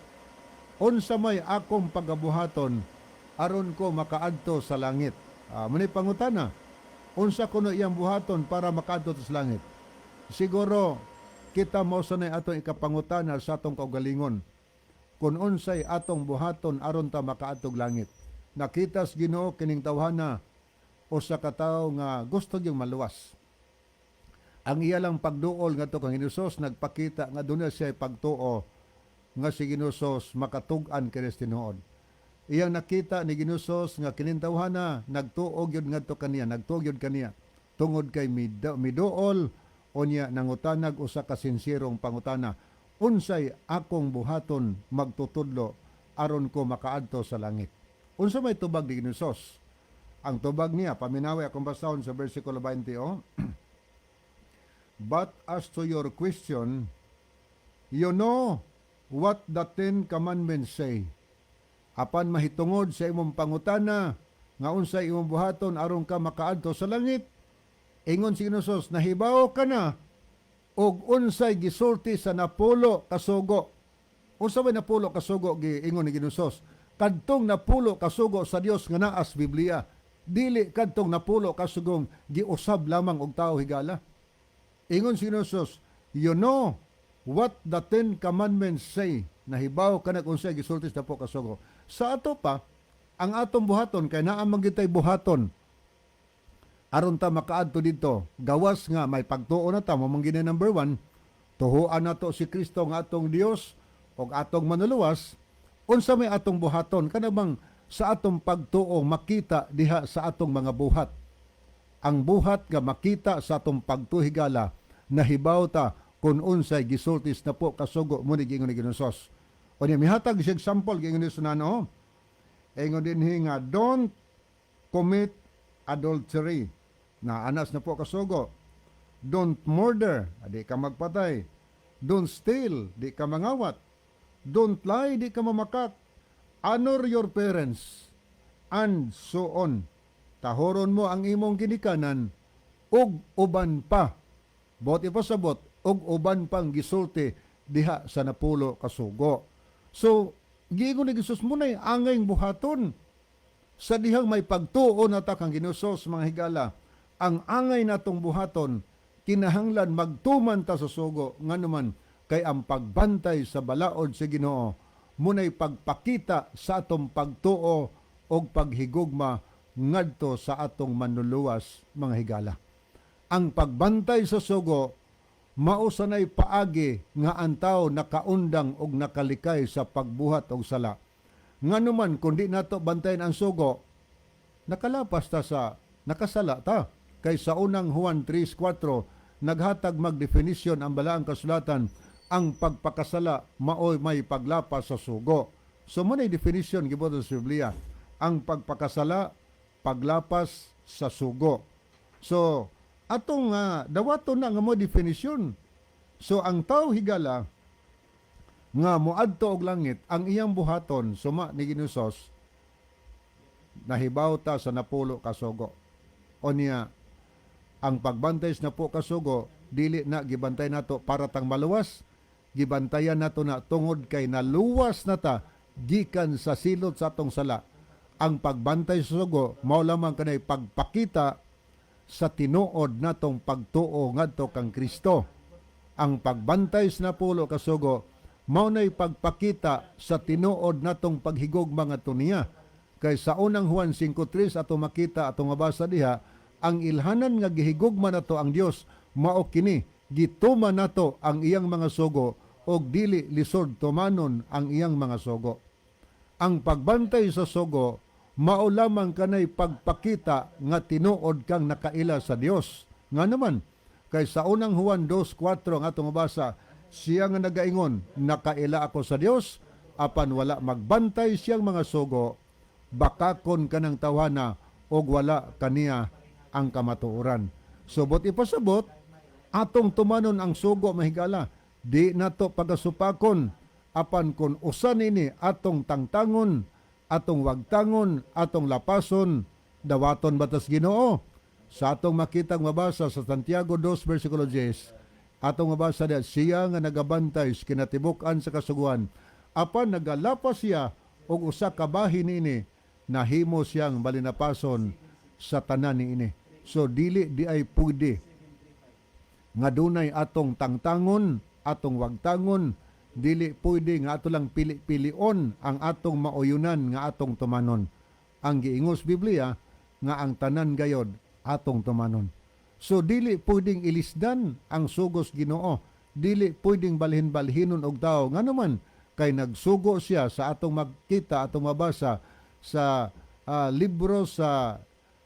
unsa may akong pagabuhaton aron ko makaadto sa langit?" Ah, mao pangutana. Unsa kuno iyang buhaton para makaadto sa langit? Siguro kita mao sa atong ikapangutana sa atong kaugalingon kung unsay atong buhaton aron ta makaadtog langit. Nakita sa Ginoo kining tawhana, usa ka tawo nga gusto gyung maluwas. Ang iya lang pagduol ngadto kang Hesus nagpakita nga dunay siya pagtuo nga si Ginoo makatug-an kini tinuod. Iyang nakita ni Ginoo nga kining tawhana nagtuo gyud ngadto kaniya, nagtuo gyud kaniya tungod kay miduol unya nangutanag usa ka sinsirong pangutana, "Unsay akong buhaton, magtutudlo, aron ko makaadto sa langit?" Unsa may tubag ni Ginoo? Ang tubag niya, paminawi, akong basahon sa versikulo 20, oh. "But as to your question, you know what the Ten Commandments say." Apan mahitungod sa imong pangutana nga unsay imong buhaton aron ka makaadto sa langit, ingon si Ginoo, nahibaw ka na og unsay gisulti sa napulo kasugo. Unsa may napulo kasugo giingon ni Ginoo? Kadtong napulo kasugo sa Dios nga naa sa Biblia. Dili kadtong napulo kasugong giusab lamang og tao, higala. Ingon si Ginoo, "You know what the Ten Commandments say." Nahibaw ka na kung unsay gisulti sa napulo kasugo. Sa ato pa, ang atong buhaton, kay naa man gyud tay buhaton aron ta makaadto didto, gawas nga may pagtuo na ta, mao man gyud number 1, tuhuan nato si Kristo nga atong Dios ug atong Manluluwas. Unsa may atong buhaton? Kana bang sa atong pagtuo makita diha sa atong mga buhat? Ang buhat nga makita sa atong pagtuo, higala, nahibaw ta kung unsay gisulti sa napulo kasugo. Mao ni giingon ni Ginoo. Unya mihatag siya example, giingon ni sunano. Ingon dinhi nga don't commit adultery. Na anas napulo kasugo. Don't murder, di ka magpatay. Don't steal, di ka mangawat. Don't lie, di ka mamakak. Honor your parents, and so on. Tahoron mo ang imong ginikanan, ug uban pa. Bot ipasabot, ug uban pang gisulti diha sa napulo kasugo. So, giingon ni Jesus, mao na'y angay buhaton. Sa dihang may pagtuo na ta kang Ginoo, mga higala, ang angay natong buhaton, kinahanglan magtuman ta sa sugo, nganuman kay ang pagbantay sa balaod sa Ginoo mao na'y pagpakita sa atong pagtuo og paghigugma ngadto sa atong Manluluwas, mga higala. Ang pagbantay sa sugo mao sanay paagi nga ang tao nakaundang og nakalikay sa pagbuhat og sala. Nganuman kung di nato bantayan ang sugo, nakalapas ta sa nakasala ta. Kay sa Unang Juan 3:4, naghatag magdefinisyon ang Balaang Kasulatan, ang pagpakasala maoy may paglapas sa sugo. So mao na definition gibuhat sa Biblia. Ang pagpakasala, paglapas sa sugo. So atong dawaton na nga mo definition. So ang tao, higala, Nga moadto og langit, ang iyang buhaton suma ni Ginoong nahibaw ta sa 10 ka sugo. O niya, ang pagbantay sa 10 ka sugo, dili na gibantay nato para tang maluwas, gibantayan nato na tungod kay naluwas na ta gikan sa silot sa atong sala. Ang pagbantay sa sugo mao lamang kanay pagpakita sa tinuod natong pagtuo ngadto kang Kristo. Ang pagbantay sa 10 ka sugo mao nay pagpakita sa tinuod natong paghigugma ngadto niya. Kay sa unang Juan 5:3 ato makita, ato mabasa diha, ang ilhanan nga gihigugma nato ang Dios mao kini, gituman nato ang iyang mga sugo og dili lisod tumanon ang iyang mga sugo. Ang pagbantay sa sugo mao lamang kanay pagpakita nga tinuod kang nakaila sa Dios. Nga naman, kay sa unang Juan 2:4 ang atong mabasa, siya nga nagaingon, "Nakaila ako sa Dios," apan wala magbantay siyang mga sugo, bakakon kanang tawhana og wala kaniya ang kamatuoran. Subot ipasabot, atong tumanon ang sugo, mahigala. Di nato pagasupakon, apan kung usa nini atong tangtangon, atong wagtangon, atong lapason, dawaton batas Ginoo. Sa atong makitang mabasa sa Santiago 2 versikulo 10, atong mabasa diya, siya nga nagabantay sa kinatibuk-an sa kasuguan, apan nagalapas siya og usa ka bahin niini, nahimo siyang balinapason sa tanan niini. So dili di ay pwede nga dunay atong tangtangon, atong wagtangon, dili pwede nga ato lang pili-pilion ang atong mauyunan nga atong tumanon. Ang giingos Biblia nga ang tanan gayod atong tumanon. So dili pwedeng ilisdan ang sugos Ginoo, dili pwedeng balhin-balhinon og tao, nga naman kay nagsugo siya sa atong makita, atong mabasa sa libro sa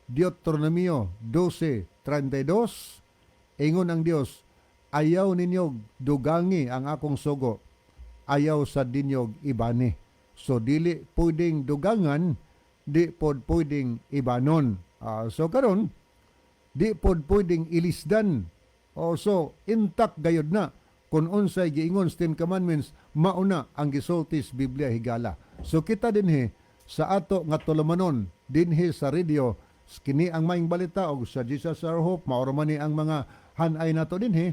Deuteronomio 12:32, ingon ang Dios, "Ayaw ninyo dugangi ang akong sugo, ayaw sa dinyog ibani." So dili pwedeng dugangan, di pod pwedeng ibanon. So karon di pod pwedeng ilisdan. O so intact gayod na kung unsay giingon sa Ten Commandments, mauna ang gisulti sa Biblia, higala. So kita dinhi sa ato nga tulumanon dinhi sa radio, kini ang Maayong Balita og sa Jesus Our Hope, mao man ni ang mga hanay nato dinhi.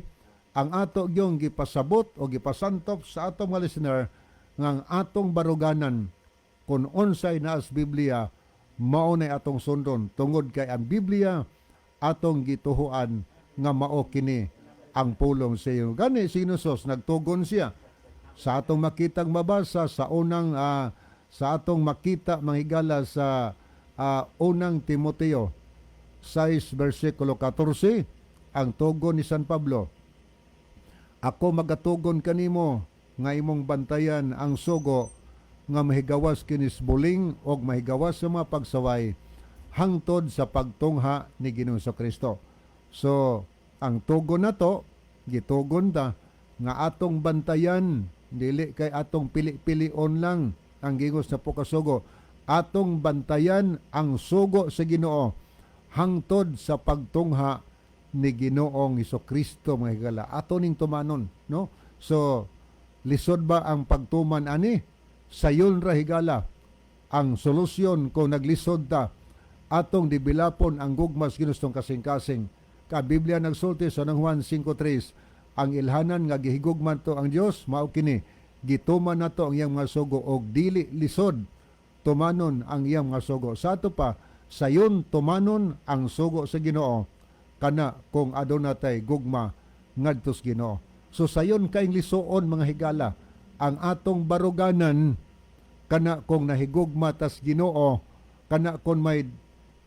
Ang ato gyung gipasabot o gipasantop sa atong mga listener nga ang atong baruganan, kung unsay naas Biblia, mao nay atong sundon, tungod kay ang Biblia atong gituhuan nga mao kini ang pulong sa iyo. Gani si Jesus nagtugon siya sa atong makitang mabasa sa unang sa atong makita, mga higala, sa unang Timoteo 6 versikulo 14, ang tugon ni San Pablo, "Ako magatugon kanimo nga imong bantayan ang sugo nga mahigawas kinis buling og mahigawas sa mga pagsaway hangtod sa pagtungha ni Ginoong Kristo." So, ang tugon nato, gitugon ta nga atong bantayan, dili kay atong pili-pilion lang ang gigos 10 ka sugo. Atong bantayan ang sugo sa Ginoo hangtod sa pagtungha ni Ginoong Kristo, mga higala. Ato ning tumanon, no? So, lisod ba ang pagtuman ani? Sayon ra, higala. Ang solusyon kung naglisod ta, atong developon ang gugmas ginustong kasing-kasing. Ka Biblia nagsulti sa nang Juan 5:3, ang ilhanan nga gihigugman to ang Dios mao kini, gituman nato ang iyang mga sugo og dili lisod tumanon ang iyang mga sugo. Sa ato pa, sayon tumanon ang sugo sa Ginoo kana kung aduna tay gugma ngadto sa Ginoo. So sayon kaing lisuon, mga higala, ang atong baruganan kana kung nahigugma tas Ginoo, kana kung may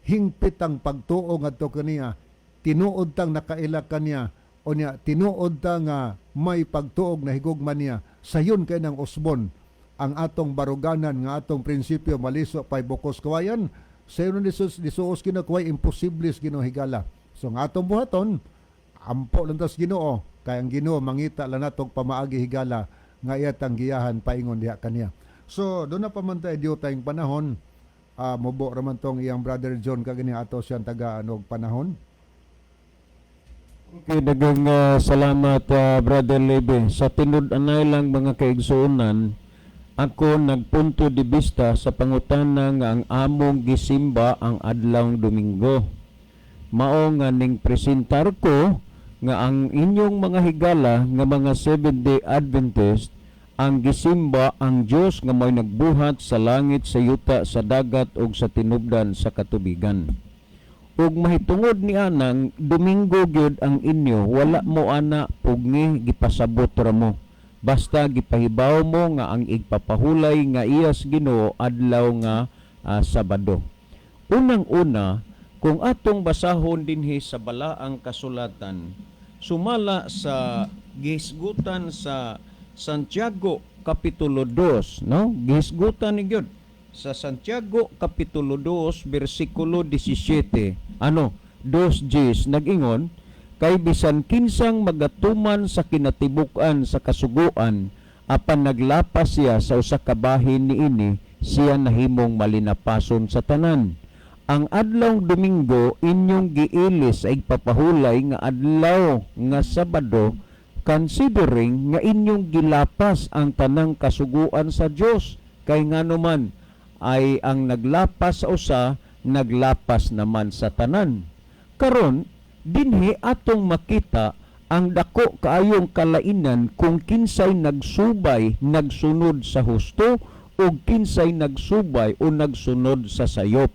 hingpit ang pagtuo ngadto kaniya, tinuod tang nakaila kaniya, o niya tinuod ta nga may pagtuog na higugma niya, sayon kay nang usbon ang atong baruganan nga atong prinsipyo, maliso pay bukos kawayan, sayon lisuos lisuos kinakuay imposible sa Ginoo, higala. So ang atong buhaton, ampo lang tas Ginoo, kay ang Ginoo mangita lang natong pamaagi, higala, nga iyatang giyahan paingon diha kaniya. So doon na pa man tayo diyo tayong panahon, mubo raman tong iyang brother John kagani ato siyang taga og panahon. Okay, daghang salamat, Brother Lebe. Sa tinud-anay lang, mga kaigsuonan, ako nagpunto de vista sa pangutana nga ang among gisimba ang adlaw Domingo. Mao nga ning presentar ko nga ang inyong mga higala nga mga Seventh-day Adventist, ang gisimba ang Dios nga may nagbuhat sa langit, sa yuta, sa dagat ug sa tinubdan sa katubigan. Ug mahitungod ni anang Domingo gyud ang inyo, wala mo ana pugni, gipasabot ra mo. Basta gipahibaw mo nga ang igpapahulay nga iyas Ginoo adlaw nga Sabado. Unang-una, kung atong basahon dinhi sa Balaang Kasulatan, sumala sa gihisgutan sa Santiago Kapitulo 2, no? Gihisgutan ni gyud sa Santiago Kapitulo 2 bersikulo 17. Ano? 2 Gs nag-ingon, "Kay bisan kinsang magatuman sa kinatibuk-an sa kasuguan, apan naglapas siya sa usa ka bahin niini, siya nahimong malinapason sa tanan." Ang adlaw Domingo inyong giilis sa igpapahulay nga adlaw nga Sabado, considering nga inyong gilapas ang tanang kasuguan sa Dios, kay ngano man ay ang naglapas sa usa, naglapas naman sa tanan. Karon dinhi atong makita ang dako kaayong kalainan kung kinsay nagsubay, nagsunod sa husto o kinsay nagsubay o nagsunod sa sayop.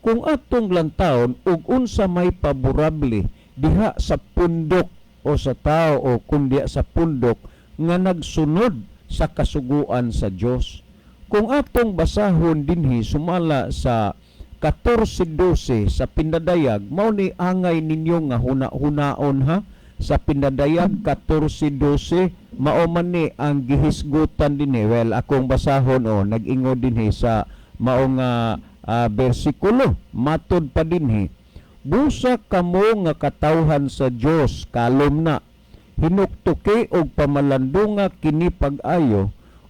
Kung atong lantawon ug unsa may paborable diha sa pundok o sa tao o kundi sa pundok nga nagsunod sa kasuguan sa Dios. Kung atong basahon dinhi sumala sa 14:12 sa Pinadayag, mao ni angay ninyo nga huna-hunaon ha. Sa Pinadayag 14:12, mao man ni ang gihisgutan dinhi. Well, akong basahon o nag-ingon dinhi sa mao nga bersikulo, matod pa dinhi, "Busa kamo nga katawhan sa Dios," kalom na, "hinuktuki og pamalandunga kini pag-ayo,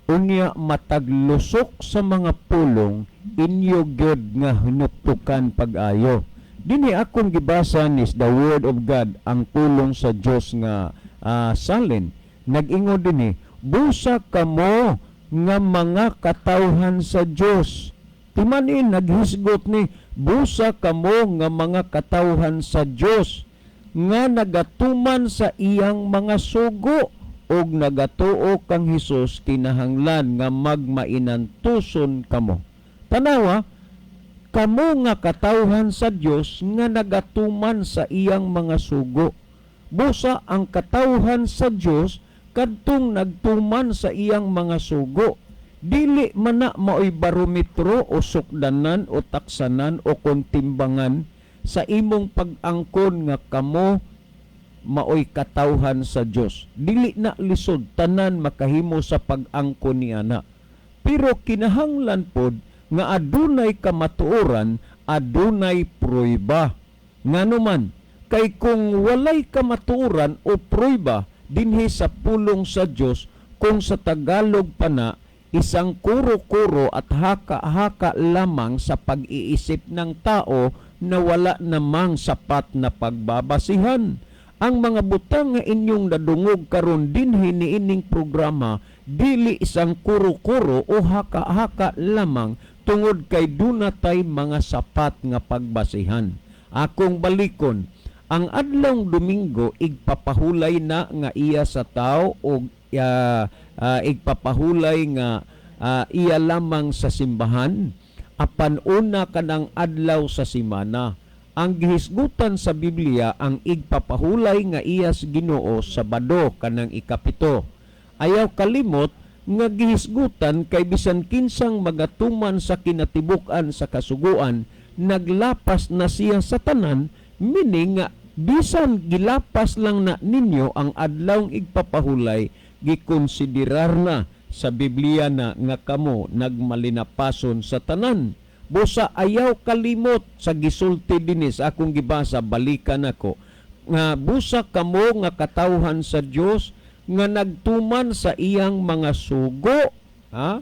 unya matag lusok sa mga pulong inyo gyud nga hinuktukan pag-ayo." Dinhi akong gibasa is the word of God, ang pulong sa Dios nga salin. Nag-ingon dinhi, "Busa kamo nga mga katawhan sa Dios." Timanin naghisgot ni, "Busa kamo nga mga katawhan sa Dios nga nagatuman sa iyang mga sugo ug nagatuo kang Hesus, kinahanglan nga magmainantuson kamo." Tanawa, kamo nga katawhan sa Dios nga nagatuman sa iyang mga sugo. Busa ang katawhan sa Dios kadtong nagtuman sa iyang mga sugo. Dili man na maoy barometro o sukdanan o taksanan o kontimbangan sa imong pag-angkon nga kamo maoy katawhan sa Dios. Dili na lisod, tanan makahimo sa pag-angkon niana. Pero kinahanglan pod nga adunay kamatuoran, adunay pruiba. Ngano man, kay kung walay kamatuoran o pruiba dinhi sa pulong sa Dios, kung sa Tagalog pa na, isang kuro-kuro at haka-haka lamang sa pag-iisip ng tao na wala namang sapat na pagbabasihan. Ang mga butang nga inyong nadungog karon dinhi niining programa, dili isang kuro-kuro o haka-haka lamang, tungod kay dunatay mga sapat nga pagbasihan. Akong balikon, ang adlawng Domingo igpapahulay na nga iya sa tao o igpapahulay nga iya lamang sa simbahan, apan una kanang adlaw sa simana. Ang gihisgutan sa Biblia, ang igpapahulay nga iya sa Ginoo, Sabado kanang 7. Ayaw kalimot nga gihisgutan kay bisan kinsang magatuman sa kinatibuk-an sa kasuguan, naglapas na siya sa tanan, meaning nga bisan gilapas lang na ninyo ang adlawng igpapahulay, gikonsiderar na sa Biblia na nga kamo nagmalinapason sa tanan. Busa ayaw kalimot sa gisulti dinhi sa akong gibasa, balikan ako, nga busa kamo nga katawhan sa Dios nga nagtuman sa iyang mga sugo. Ha?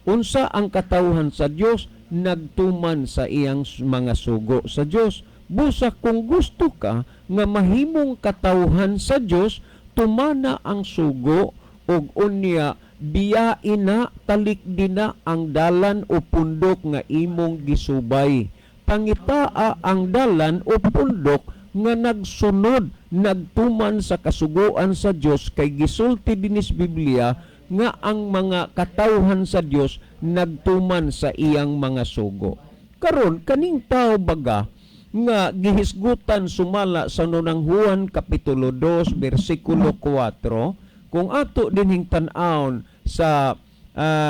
Unsa ang katawhan sa Dios? Nagtuman sa iyang mga sugo sa Dios. Busa kung gusto ka nga mahimong katawhan sa Dios, tumana ang sugo ug unya biyain na, talikdi na ang dalan o pundok nga imong gisubay. Pangitaa ang dalan o pundok nga nagsunod, nagtuman sa kasuguan sa Dios, kay gisulti dinis Biblia nga ang mga katawhan sa Dios nagtuman sa iyang mga sugo. Karon, kaning tao baga nga gihisgutan sumala sa Unang Juan kapitulo 2 bersikulo 4, kung ato dinhing tan-awon sa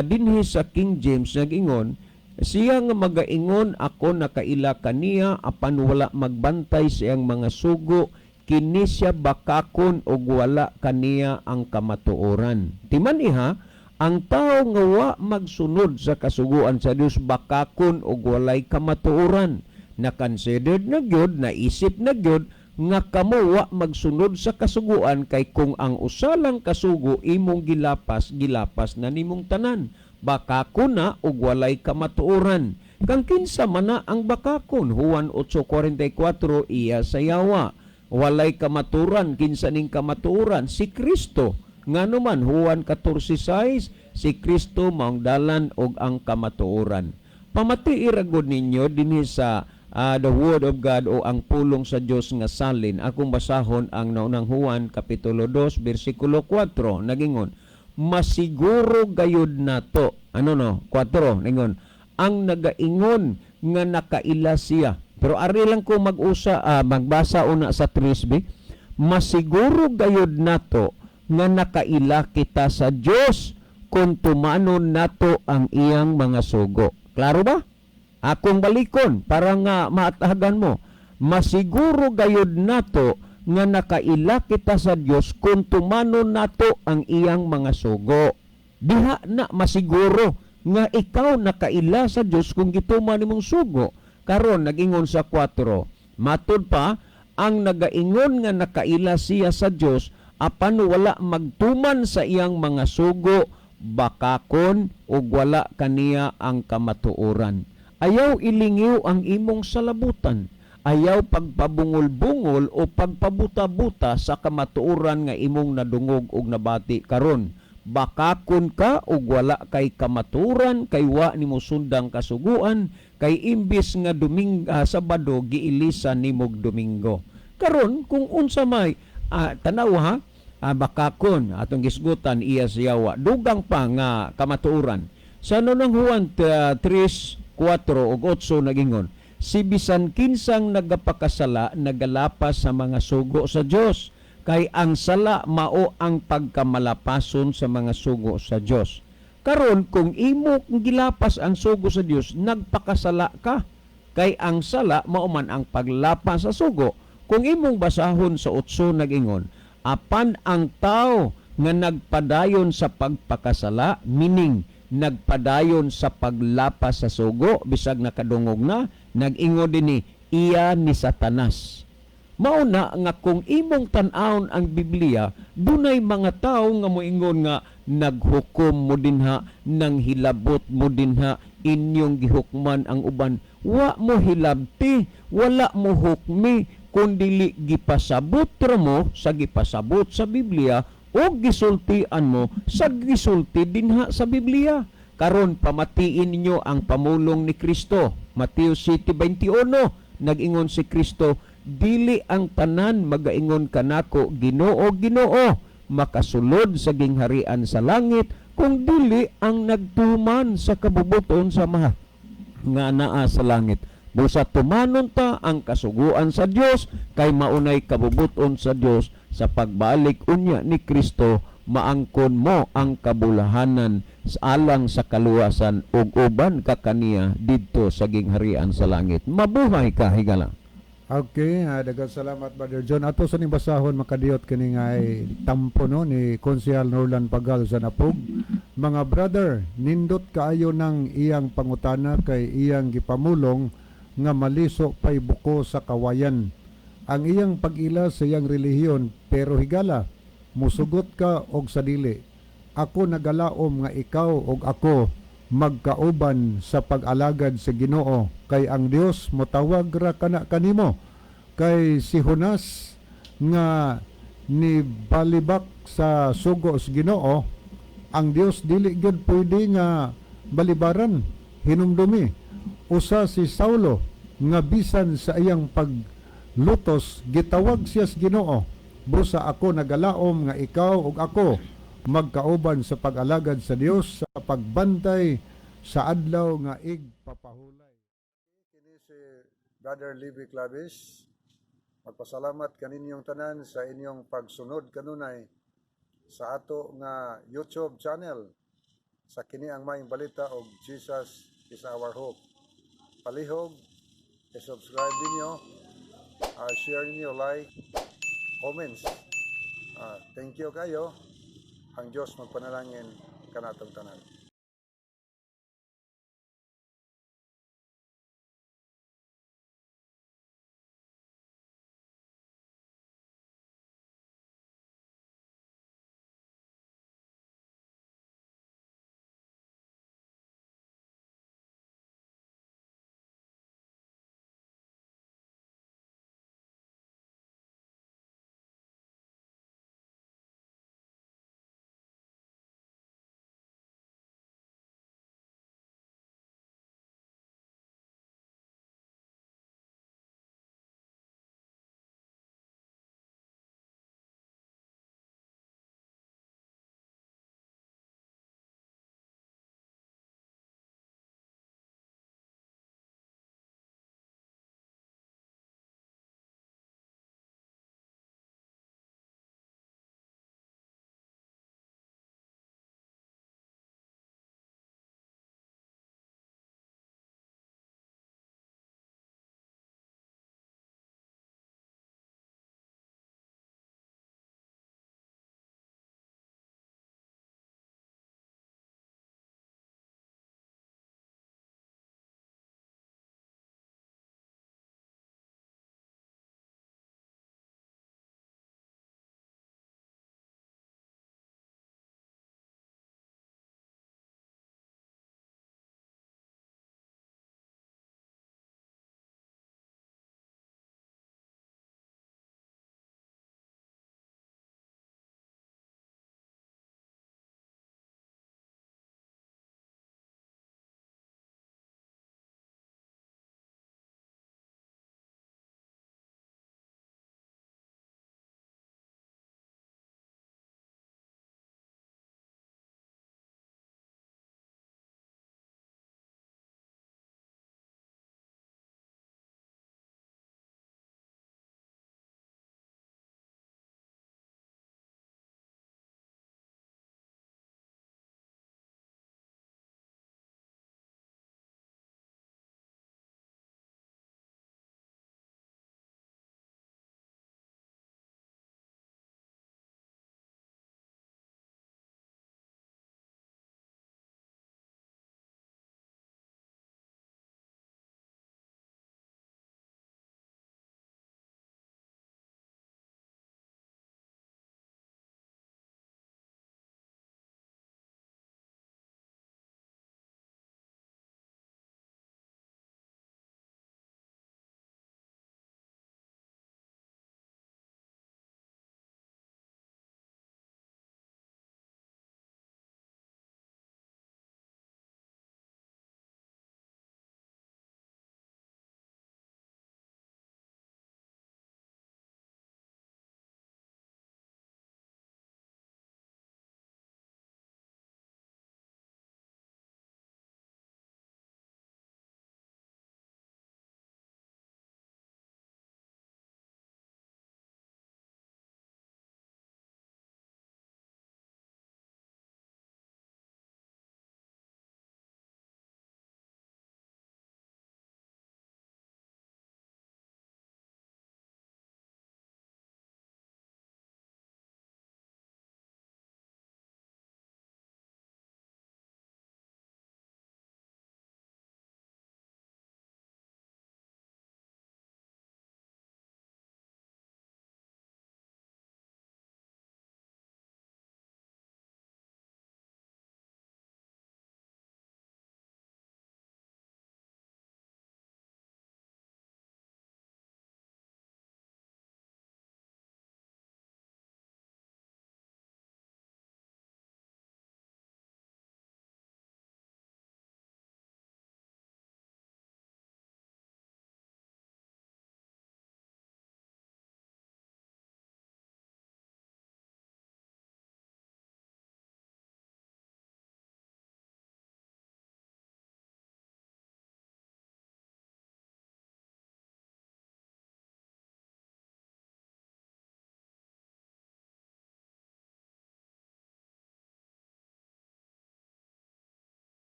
dinhi sa King James, nagingon siya nga magaingon, "Ako nakaila kaniya," apan wala magbantay sa iyang mga sugo, kini siya bakakon og wala kaniya ang kamatuoran. Timan iha, ang tao nga wa magsunod sa kasuguan sa Dios, bakakon og walay kamatuoran. Na considered na gyud, naisip na gyud nga kamo wa magsunod sa kasuguan, kay kung ang usa lang kasugo imong gilapas, gilapas na nimong tanan. Bakakon na ug walay kamatuoran. Kang kinsa man na ang bakakon? Juan 8:44, iya sa yawa. Walay kamaturan. Kinsa ning kamatuoran? Si Kristo. Ngano man, Juan 14:6, si Kristo maong dalan ug ang kamatuoran. Pamati ra gud ninyo dinhi sa the Word of God o ang pulong sa Dios nga salin. Akong basahon ang Naunang Juan kapitulo 2 bersikulo 4. Nagingon, "Masiguro gayud nato." Ano no? 4 ningon, ang nagaingon nga nakaila siya. Pero ari lang ko mag-usa magbasa una sa 3b. "Masiguro gayud nato nga nakaila kita sa Dios kung tumanon nato ang iyang mga sugo." Klaro ba? Akong balikon para nga maatahagan mo. "Masiguro gayud nato nga nakaila kita sa Dios kung tumanon nato ang iyang mga sugo." Diha na masiguro nga ikaw nakaila sa Dios kung gituman nimong sugo. Karon nagingon sa 4, matud pa, ang nagaingon nga nakaila siya sa Dios apan wala magtuman sa iyang mga sugo, bakakon ug wala kaniya ang kamatuoran. Ayaw ilingiw ang imong salabutan. Ayaw pagpabungol-bungol o pagpabuta-buta sa kamatuoran nga imong nadungog ug nabati karon. Bakakon ka ug wala kay kamatuoran kay wa nimo sundang kasuguan, kay imbis nga Domingo, Sabado, giilisan nimog Domingo. Karon kung unsa may tanaw ha, bakakon atong gisgutan, iya siyawa. Dugang pa nga kamatuoran. Sa Unang Juan 3, 4 ug 8, nagingon, si bisan kinsang nagapakasala nagalapas sa mga sugo sa Dios, kay ang sala mao ang pagkamalapason sa mga sugo sa Dios. Karon kung imo gilapas ang sugo sa Dios, nagpakasala ka, kay ang sala mao man ang paglapas sa sugo. Kung imong basahon sa 8, nagingon, apan ang tao nga nagpadayon sa pagpakasala, meaning nagpadayon sa paglapas sa sugo bisag nakadungog na, nag-ingon dinhi, iya ni Satanas. Mao na nga kung imong tan-awon ang Biblia, dunay mga tawo nga moingon nga naghukom mo dinha, nang hilabot mo dinha, inyong gihukman ang uban. Wa mo hilabti, wala mo hukmi, kun dili gipasabot ra mo sa gipasabot sa Biblia o gisultian mo sa gisulti dinha sa Biblia. Karon pamatiin ninyo ang pamulong ni Kristo. Mateo 7:21, nag-ingon si Kristo, "Dili ang tanan magaingon kanako, 'Ginoo, Ginoo,' makasulod sa gingharian sa langit, kung dili ang nagtuman sa kabubuton sa Amahan nga naa sa langit." Busa tumanon ta ang kasuguan sa Dios, kay maunay kabubuton sa Dios. Sa pagbalik unya ni Kristo, maangkon mo ang kabulahanan sa alang sa kaluwasan ug uban ka kaniya didto sa gingharian sa langit. Mabuhay ka, higala. Okay, daghang salamat, Brother John. Ato sa ning basahon, makadiyot kini nga ay tampo no ni Konsehal Norlan Pagal sa Napog. "Mga brother, nindot kaayo ng iyang pangutana kay iyang gipamulong nga maliso pay buko sa kawayan ang iyang pag-ila sa iyang relihiyon. Pero higala, musugot ka og sa dili. Ako nagalaom nga ikaw og ako Magkauban sa pag-alagad sa Ginoo, kay ang Dios motawag ra kana kanimo. Kay si Jonas nga ni balibak sa sugo sa Ginoo, ang Dios dili gyud pwede nga balibaran. Hinumdumi usa si Saulo nga bisan sa iyang paglutos, gitawag siya sa Ginoo. Busa ako nagalaom nga ikaw ug ako magkauban sa pag-alagad sa Dios sa pagbantay sa adlaw nga igpapahulay. Kini si Brother Libby Clavis, magpasalamat kaninyong tanan sa inyong pagsunod kanunay sa ato nga YouTube channel sa Kini ang Maayong Balita og Jesus is Our Hope. Palihog, i-subscribe ninyo, share ninyo, like, comments. Thank you kayo. Ang Diyos magpanalangin kanatong tanan.